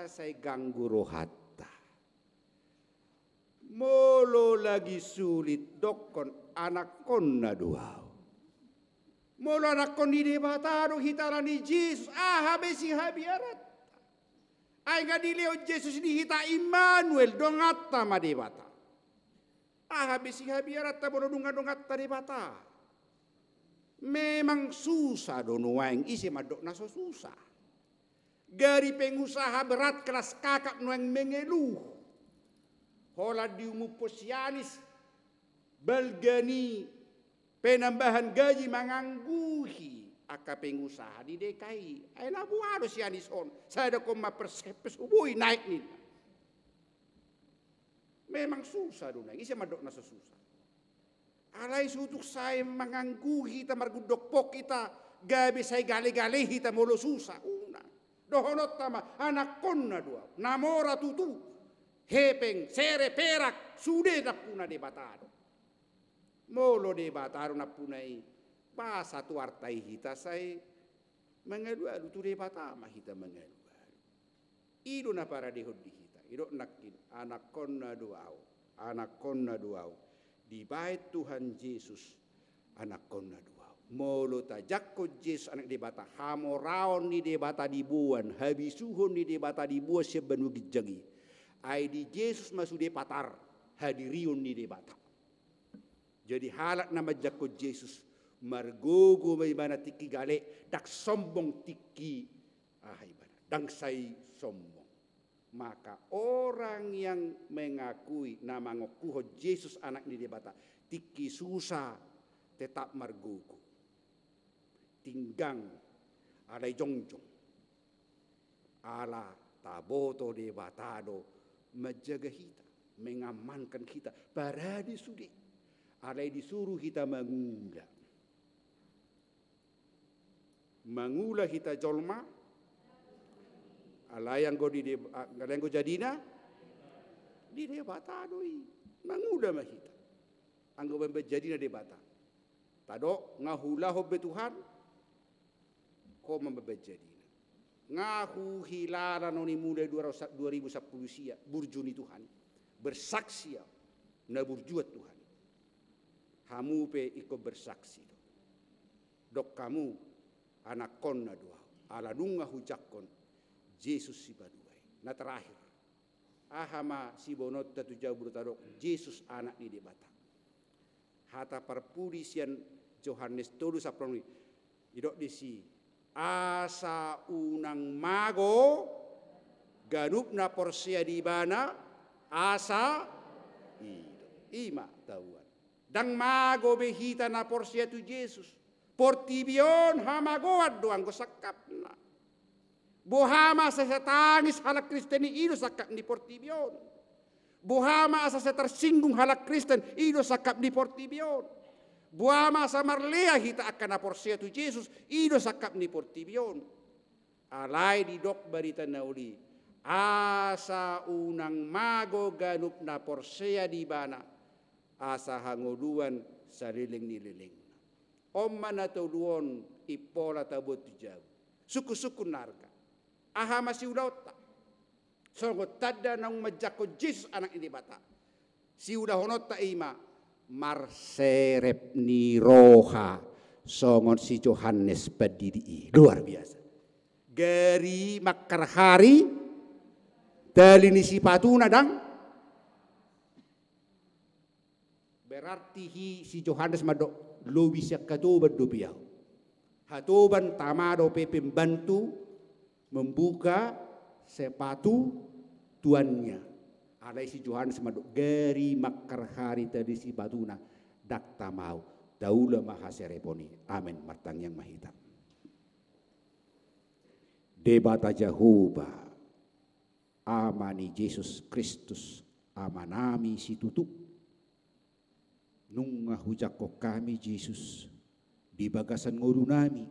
sai ganggu rohanta. Molo lagi sulit, dokkon, anakkonna do ahu. Molo anakkon ni Debata do hita alani Jesus, aha be sihabiaranta? Ai nga dilehon Jesus di hita Immanuel, donganta ma Debata. Aha be sihabiaranta molo nunga donganta Debata? Memang susa do nuaeng, ise mandok na so susa? Gari pengusaha berat kelas kakap nuaeng mengeluh. Holan diumumhon si Anies balga ni penambahan gaji mangangguhi angka pengusaha di D K I. Ai na boha do si Anies on, sai dokkon ma persepes, boi naek ninna. Memang susa do nuaeng, ise mandok na so susa? Alai sutuk sai manganggu hita, margundok pok hita, gabe sai gale-gale hita molo susa, unang. Dohononta ma, anakkonna do ahu, na mora tutu, hepeng, sere, perak, sude nampuna Debata do. Molo Debata do nampuna i, boasa tu arta i hita sai mangalualu? Tu Debata ma hita mangalualu. I do na paradehon di hita. Didok nangkin, anakkonna do ahu, anakkonna do ahu. Dibaen Tuhan Jesus, anakkonna do ahu. Molo tajangkon Jesus, Anak ni Debata, hamoraon ni Debata diboan, habisuhon ni Debata diboan sian banua ginjang i. Ai di Jesus ma sude patar hadirion ni Debata. Jadi halak na manjangkon Jesus, margogo ma ibana tingki gale, ndang sombong tingki, aha ibana, ndang sai sombong. Maka orang yang mengakui, na mangokuhon Jesus Anak ni Debata, tingki susa tetap margogo. Tinggang, alai jongjong. Ala taboto Debata do manjaga hita, mengamankan hita, parade sude. Alai disuru hita mangula. Mangula hita jolma, alai anggo di Deb-, alai anggo jadina, di Debata do i. Mangula ma hita. Anggo mambaen jadina Debata. Tadok, nga huulahon be Tuhan, ho ma mambaen jadina. Nga huhilala on i mulai dua ribu, dua ribu sampulu sia, burju ni Tuhan. Bersaksi ahu, na burjuan Tuhan. Hamu pe ingkon bersaksi do. Dok hamu, anakkonna do ahu, ala nunga hujangkon Jesus Sipaduai. Na terakhir. Aha ma siboanonta tu jabu do tadok Jesus Anak ni Debata? Hata parpudi sian Johannes tolu sampulu onom i, didok disi, asa unang mago ganup na porsea di Ibana, asa i, i ma tahuan. Ndang mago be hita na porsea tu Jesus. Portibi on hamagoan do anggo sangkapna. Boha ma asa sai tangis halak Kristen i, i do sangkap ni portibi on. Boha ma asa sai tarsinggung halak Kristen, i do sangkap ni portibi on. Boha ma asa marlea hita angka na porsea tu Jesus, i do sangkap ni portibi on. Alai didok barita na uli, asa unang mago ganup na porsea di Ibana, asa hangoluan saleleng ni lelengna. On ma na tolu on impola taboan tu jabu. Sungkun-sungkun na arga. Aha ma siulaonta? Songon tanda naung manjangkon Jesus Anak ni Debata, siulahononta i ma marserep ni roha songon si Johannes Pandidi i. Luar biasa. Gari mangkarhari, tali ni sipatuna ndang. Berarti i si Johannes mandok, lobi sian hatoban dope ahu. Hatoban tama dope pembantu membuka sepatu tuannya. Alai si Johannes mandok, gari mangkarhari tali sipatuna ndang tama ahu. Taula ma haserepon i. Amen. Martangiang ma hita. Debata Jahowa, Ama ni Jesus Kristus, Amanami situtu. Nunga hujangkon hami Jesus di bagasan ngolunami.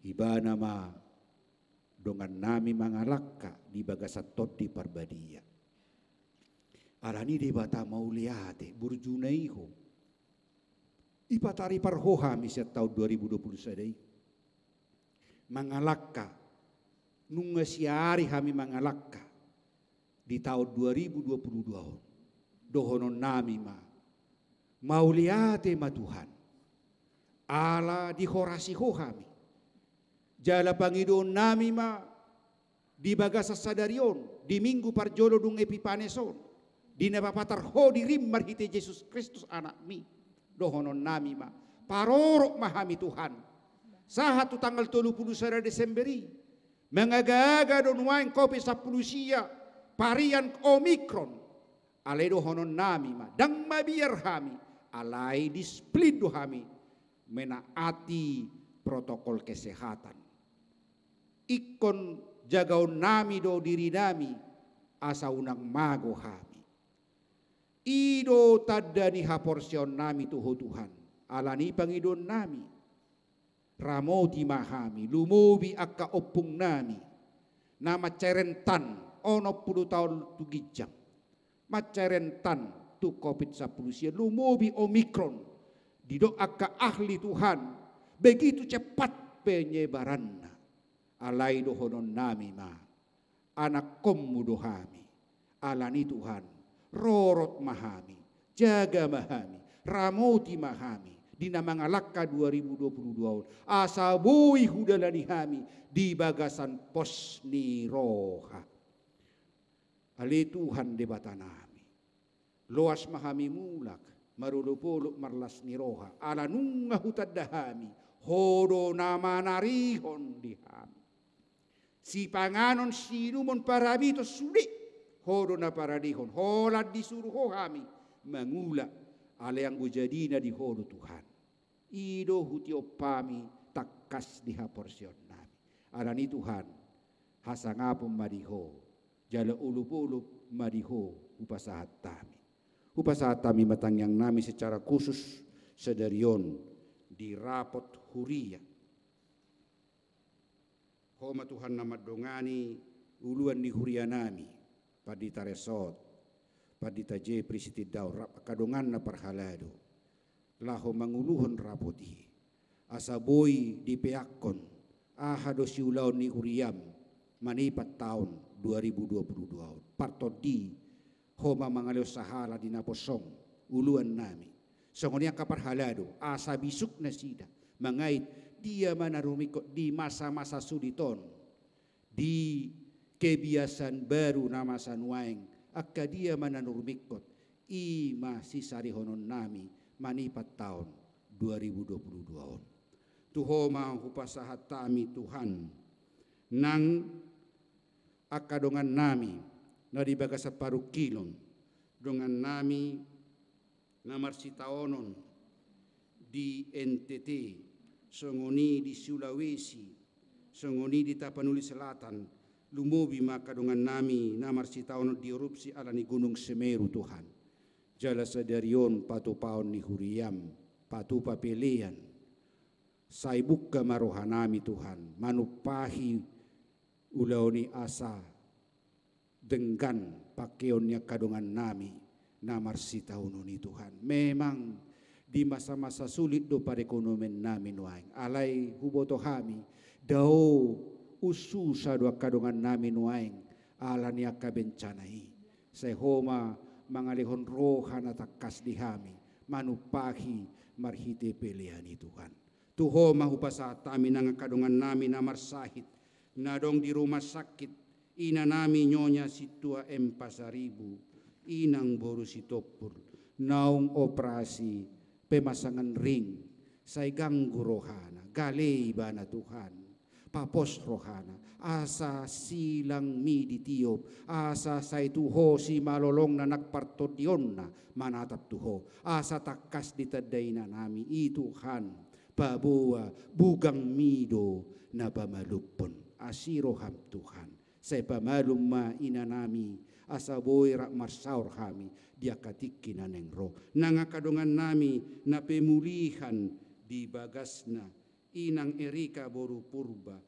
Ibana ma dongannami mangalangka di bagasan Tondi Parbadia. Alani Debata mauliate, burjuna i Ho. Dipataripar Ho hami sian taon dua ribu dua puluh sada i. Mangalangka Nunga siari hami mangalangka di taon dua ribu dua puluh dua on. Dohononnami ma, mauliate ma Tuhan, ala dihorasi Ho hami. Jala pangidoonnami ma di bagasan sadari on, di Minggu parjolo dung Epipanes on, di na papatar Ho dirim marhite Jesus Kristus Anakmi. Dohononnami ma, parorot ma hami Tuhan, sahat tu tanggal tolu puluh sada Desember i, mangagaaga do nuaeng Covid sampulu sia varian Omikron. Alai dohononnami ma, ndang mabiar hami, alai disiplin do hami menaati protokol kesehatan. Ingkon jagaonnami do dirinami, asa unang mago hami. I do tanda ni haporseaonnami tu Ho Tuhan. Alani i pangidoonnami, ramoti ma hami, lumobi angka ompungnami na mansai rentan, onom pulu taon tu ginjang, mansai rentan tu Covid sampulu sia, lumobi Omikron. Didok angka ahli Tuhan, begitu cepat penyebaranna. Alai dohononnami ma, anakkonmu do hami. Alani Tuhan, rorot ma hami, jaga ma hami, ramoti ma hami di na mangalangka dua ribu dua puluh dua on, asa boi hudalani hami di bagasan pos ni roha. Ale Tuhan Debatanami, loas ma hami mulak, marolopolop marlas ni roha, ala nunga hutanda hami, Ho do na manarihon di hami sipanganon siinumon, parabiton sude, Ho do na paradehon, holan disuru Ho hami mangula, alai anggo jadina di Ho do Tuhan. I do hutiop hami tangkas di haporseaonnami. Alani Tuhan, hasangapon ma di Ho, jala olopolop ma di Ho hupasahat hami. Hupasahat hami ma tangiangnami secara khusus sadari on di rapot huria. Ho ma Tuhan na mandongani uluan ni hurianami, Pandita Resot, Pandita Jepri Sitindaon, rap angka donganna parhalado, laho manguluhon rapot i, asa boi dipeakkon aha do siulaon ni huriam manipat taon dua ribu dua puluh dua on. Partondi, Ho ma mangalehon sahala di napossom uluannami. Songon i angka parhalado, asa bisuk nasida mangait dia ma na rumingkot di masa-masa sulit on, di kebiasaan baru na masa nuaeng, angka dia ma na rumingkot, i ma sisarihononnami manipat taon dua ribu dua puluh dua on. Tu Ho ma hupasahat hami Tuhan, nang angka dongannami na di bagasan parungkilon, dongannami na marsitaonon di N T T, songon i di Sulawesi, songon i di Tapanuli Selatan, lumobi ma angka dongannami na marsitaonon di erupsi ala ni Gunung Semeru, Tuhan. Jala sadari on patupaon ni huriam, patupa pelean. Sai buka ma rohanami, Tuhan, manumpahi ulaon i asa denggan pangkeon ni angka dongannami na marsitaonon i, Tuhan. Memang di masa-masa sulit do parekonomiannami nuaeng. Alai huboto hami, dao, unsusa do angka dongannami nuaeng ala ni angka bencana i. Sai Ho ma mangalehon roha na tangkas di hami, manumpahi marhite pelean i, Tuhan. Tu Ho ma hupasahat hami nang angka dongannami na marsahit, na adong di rumah sakit, inanami Nyonya Sintua M Pasaribu, inang boru Sitompul, naung operasi pemasangan ring, sai ganggu rohana, gale ibana, Tuhan. Papos rohana, asa silangmi ditiop, asa sai tu Ho simalolongna nang partondionna manatap tu Ho, asa tangkas ditanda inanami i, Tuhan. Paboa bugangmi do na pamalumhon. Asi roham, Tuhan, sai pamalum ma inanami, asa boi rap marsaor hami di angka tingki na naeng ro. Nang angka dongannami na pemulihan di bagasna, inang Erika boru Purba,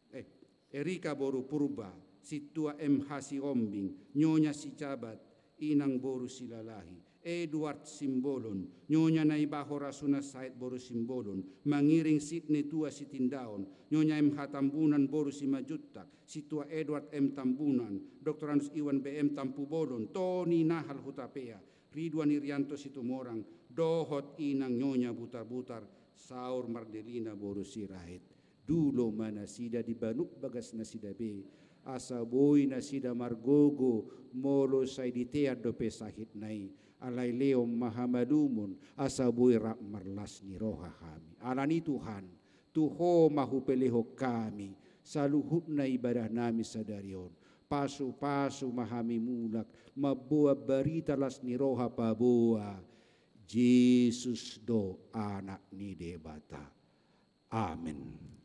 eh, Erika boru Purba, Sintua M H Sihombing, Nyonya Sijabat, Inang boru Silalahi, Edward Simbolon, Nyonya Naiba Horasuna Said boru Simbolon, mangiring Sidney Tua Sitindaon, Nyonya M H Tambunan boru Simanjuntak, Situa Edward M Tambunan, Doktor Anus Iwan B M Tampubolon, Tony Nahal Hutapea, Ridwan Irianto Situmorang, dohot Inang Nyonya Butarbutar, saur mardelina boru Sirait. Dulo ma nasida di banuk bagas nasida be, asa boi nasida margogo, molo sai ditean dope sahitna i, alai lehon ma hamalumon, asa boi rap marlas ni roha hami. Alani Tuhan, tu Ho ma hupelehon hami, saluhutna ibadahnami sadari on, pasupasu ma hami mulak, mamboan barita las ni roha paboa, Jesus do Anak ni Debata. Amen.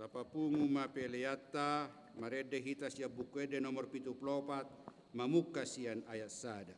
Tapapungu ma peleanta, marende hita sian Buku Ende nomor pitu pulu opat, mamungka sian ayat sada.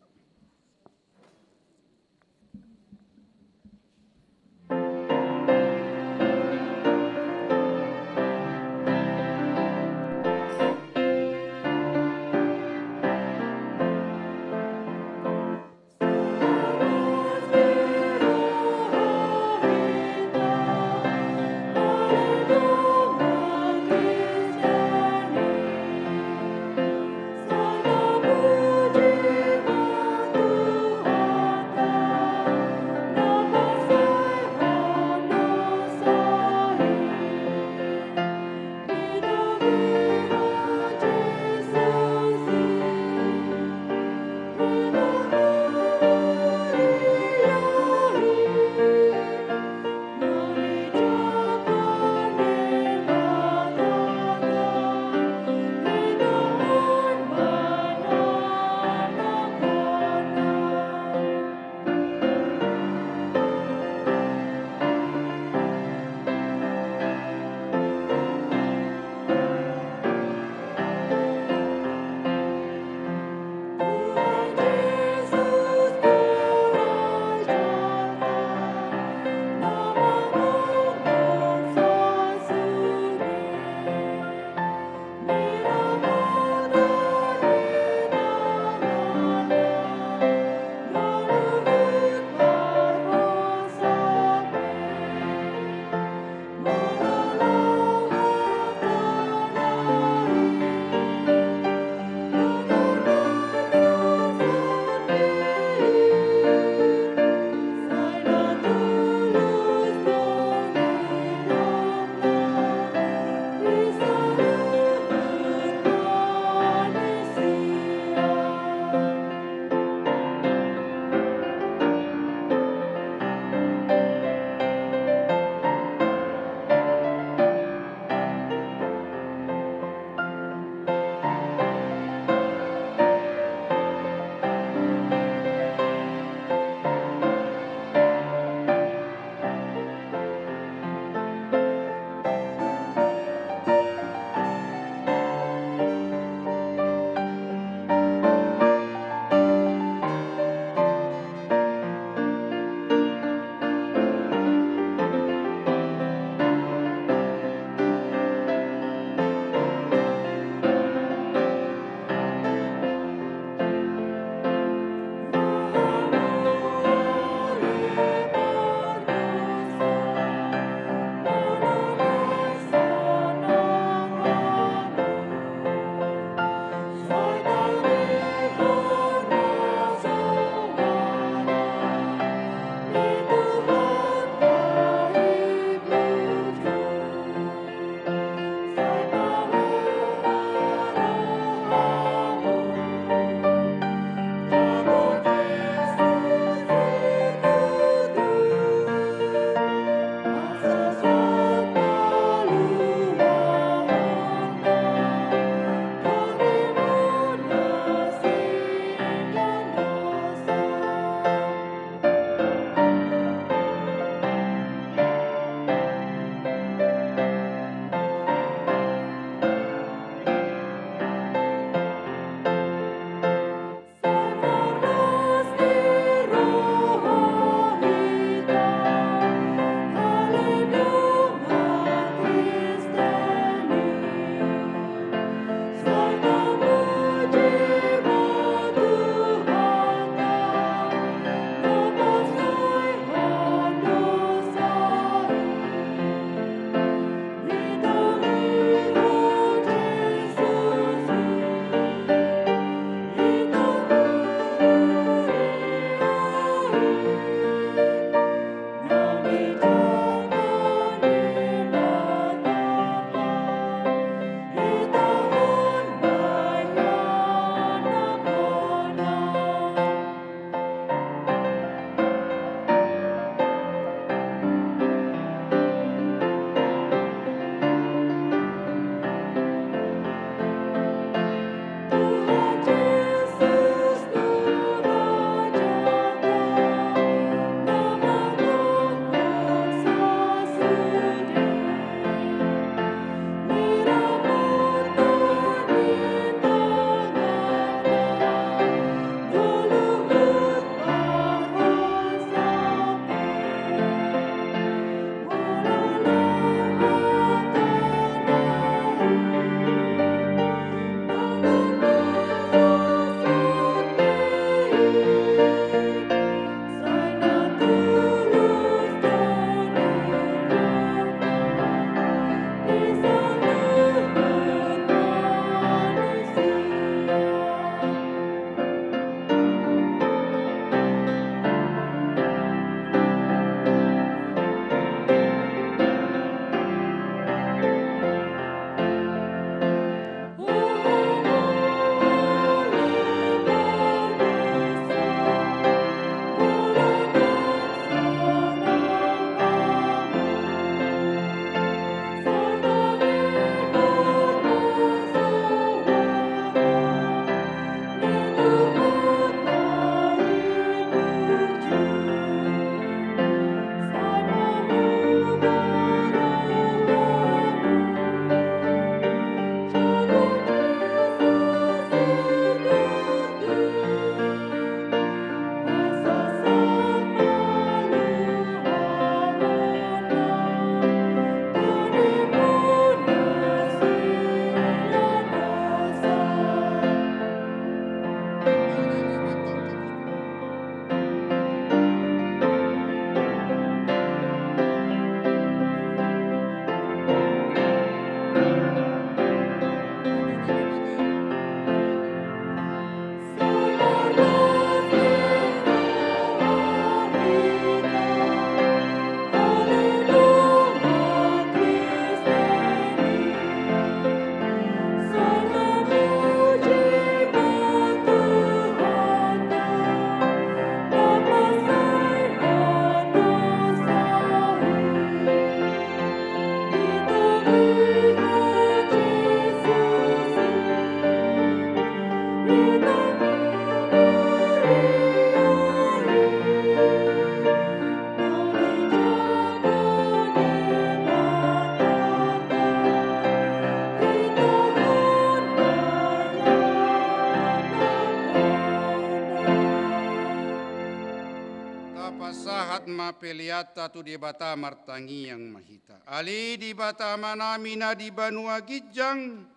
Peleanta tu Debata martangiang ma hita. Ale Debata Amanami na di banua ginjang,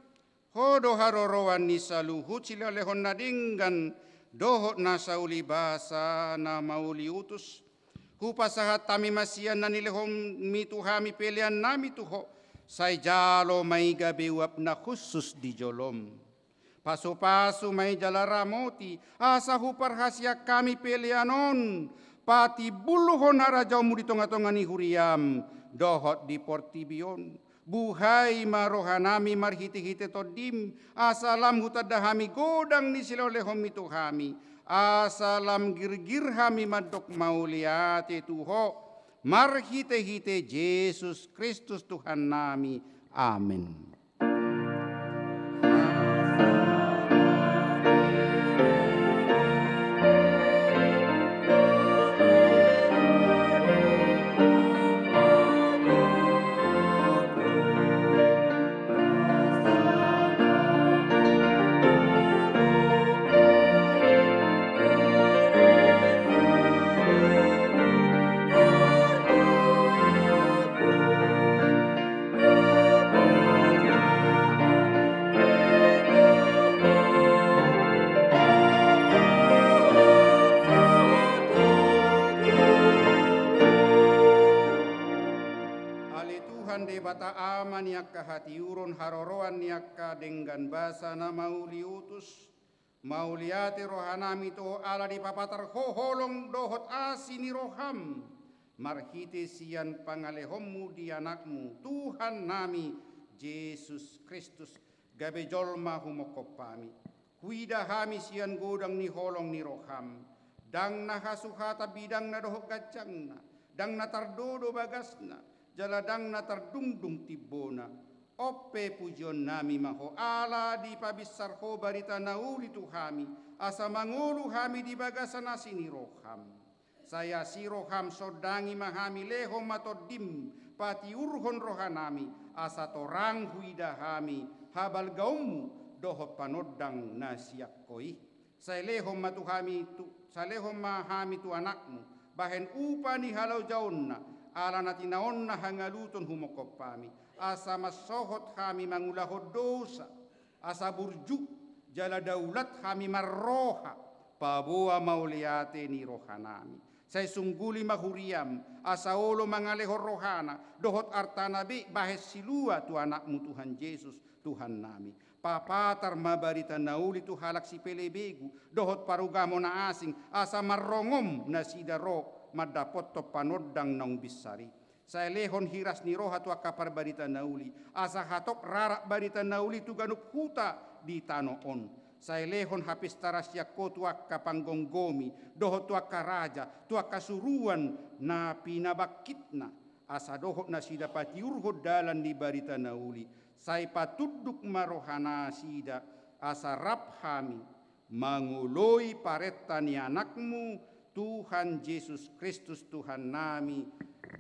Ho do haroroan ni saluhut silehonlehon na denggan dohot na sauli basa na mauliutus. Hupasahat hami ma sian na nilehonMi tu hami peleannami tu Ho, sai jalo ma i gabe uap na hushus di joloM. Pasupasu ma i jala ramoti, asa huparhaseang hami pelean on patimbulhon harajaonMu di tongatonga ni huriaM dohot di portibi on. Buhai ma rohanami marhitehite TondiM, asa lam hutanda hami godang ni silehonlehonMi tu hami, asa lam girgir hami mandok mauliate tu Ho, marhitehite Jesus Kristus Tuhannami. Amen. Ale Tuhan Debata Ama ni angka hatiuron, haroroan ni angka denggan basa na mauliutus, mauliate rohanami tu Ho ala dipapatar Ho holong dohot asi ni rohaM, marhite sian pangalehonMu di AnakMu, Tuhannami Jesus Kristus, gabe jolma humongkop hami. Huida hami sian godang ni holong ni rohaM, ndang na hasuhatan bidangna dohot ganjangna, ndang na tardodo bagasna, jala ndang na tardungdung timbona. On pe pujionnami ma Ho, ala dipabinsar Ho barita na uli tu hami, asa mangolu hami di bagasan asi ni rohaM. Sai asi rohaM sondangi ma hami, lehon ma TondiM patiurhon rohanami, asa torang huida hami habalgaonMu dohot panondang na sian Ho i. Sai lehon ma tu hami tu, sai lehon ma hami tu AnakMu, bahen upa ni halojaonna, ala na tinaonna hangaluton humongkop hami, asa mansohot hami mangulahon dosa, asa burju jala daulat hami marroha paboa mauliate ni rohanami. Sai sungguli ma huriaM, asa olo mangalehon rohana dohot artana be bahen silua tu AnakMu Tuhan Jesus, Tuhannami. Papatar ma barita na uli tu halak sipelebegu dohot parugamo na asing, asa marrongom nasida ro mandapothon panondang naung binsar i. Sai lehon hiras ni roha tu angka parbarita na uli, asa hatop rarat barita na uli tu ganup huta di tano on. Sai lehon hapestaran sian Ho tu angka panggomgomi dohot tu angka raja, tu angka suruan na pinabangkitna, asa dohot nasida patiurhon dalan ni barita na uli. Sai patunduk ma rohanasida, asa rap hami mangoloi parenta ni AnakMu, Tuhan Jesus Kristus Tuhannami.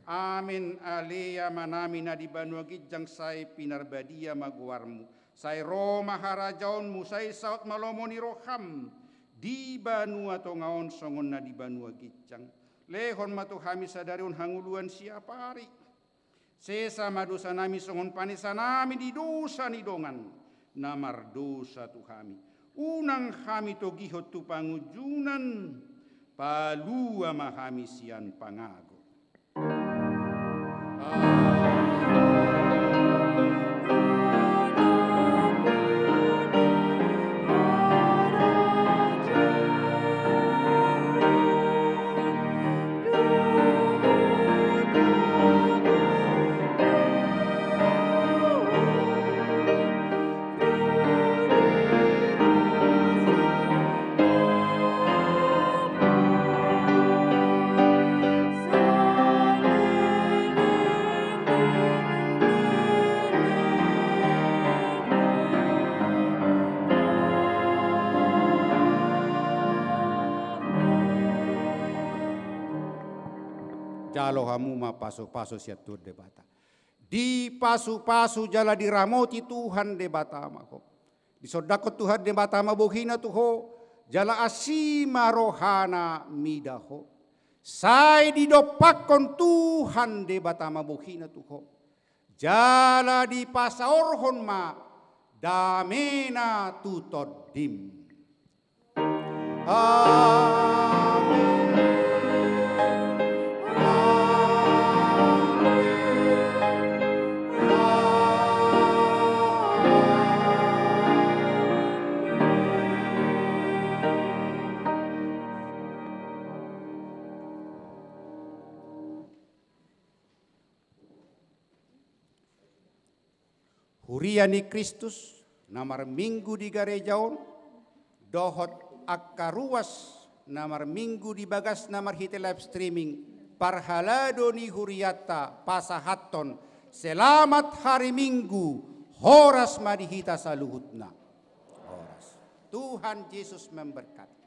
Amen. Ale Amanami na di banua ginjang, sai pinarbadia ma goarMu. Sai ro ma harajaonMu, sai saut ma lomo ni rohaM di banua tonga on songon na di banua ginjang. Lehon ma tu hami sadari on hangoluan siapari. Sesa ma dosanami songon panesanami di dosa ni dongan na mardosa tu hami. Unang hami togihon tu pangunjunan, palua ma hami sian pangago. Jalo hamu ma pasupasu sian Tuhan Debata. Dipasupasu jala diramoti Tuhan Debata ma ho. Disondangkon Tuhan Debata ma bohina tu ho, jala asi ma rohana mida ho. Sai didompakkon Tuhan Debata ma bohina tu ho, jala dipasaorhon ma damena tu tondim. Amen. Amen. Huria ni Kristus na marminggu di gareja on, dohot angka ruas na marminggu di bagasna marhite live streaming, parhalado ni hurianta pasahathon selamat hari Minggu, horas ma di hita saluhutna. Horas. Tuhan Jesus memberkati.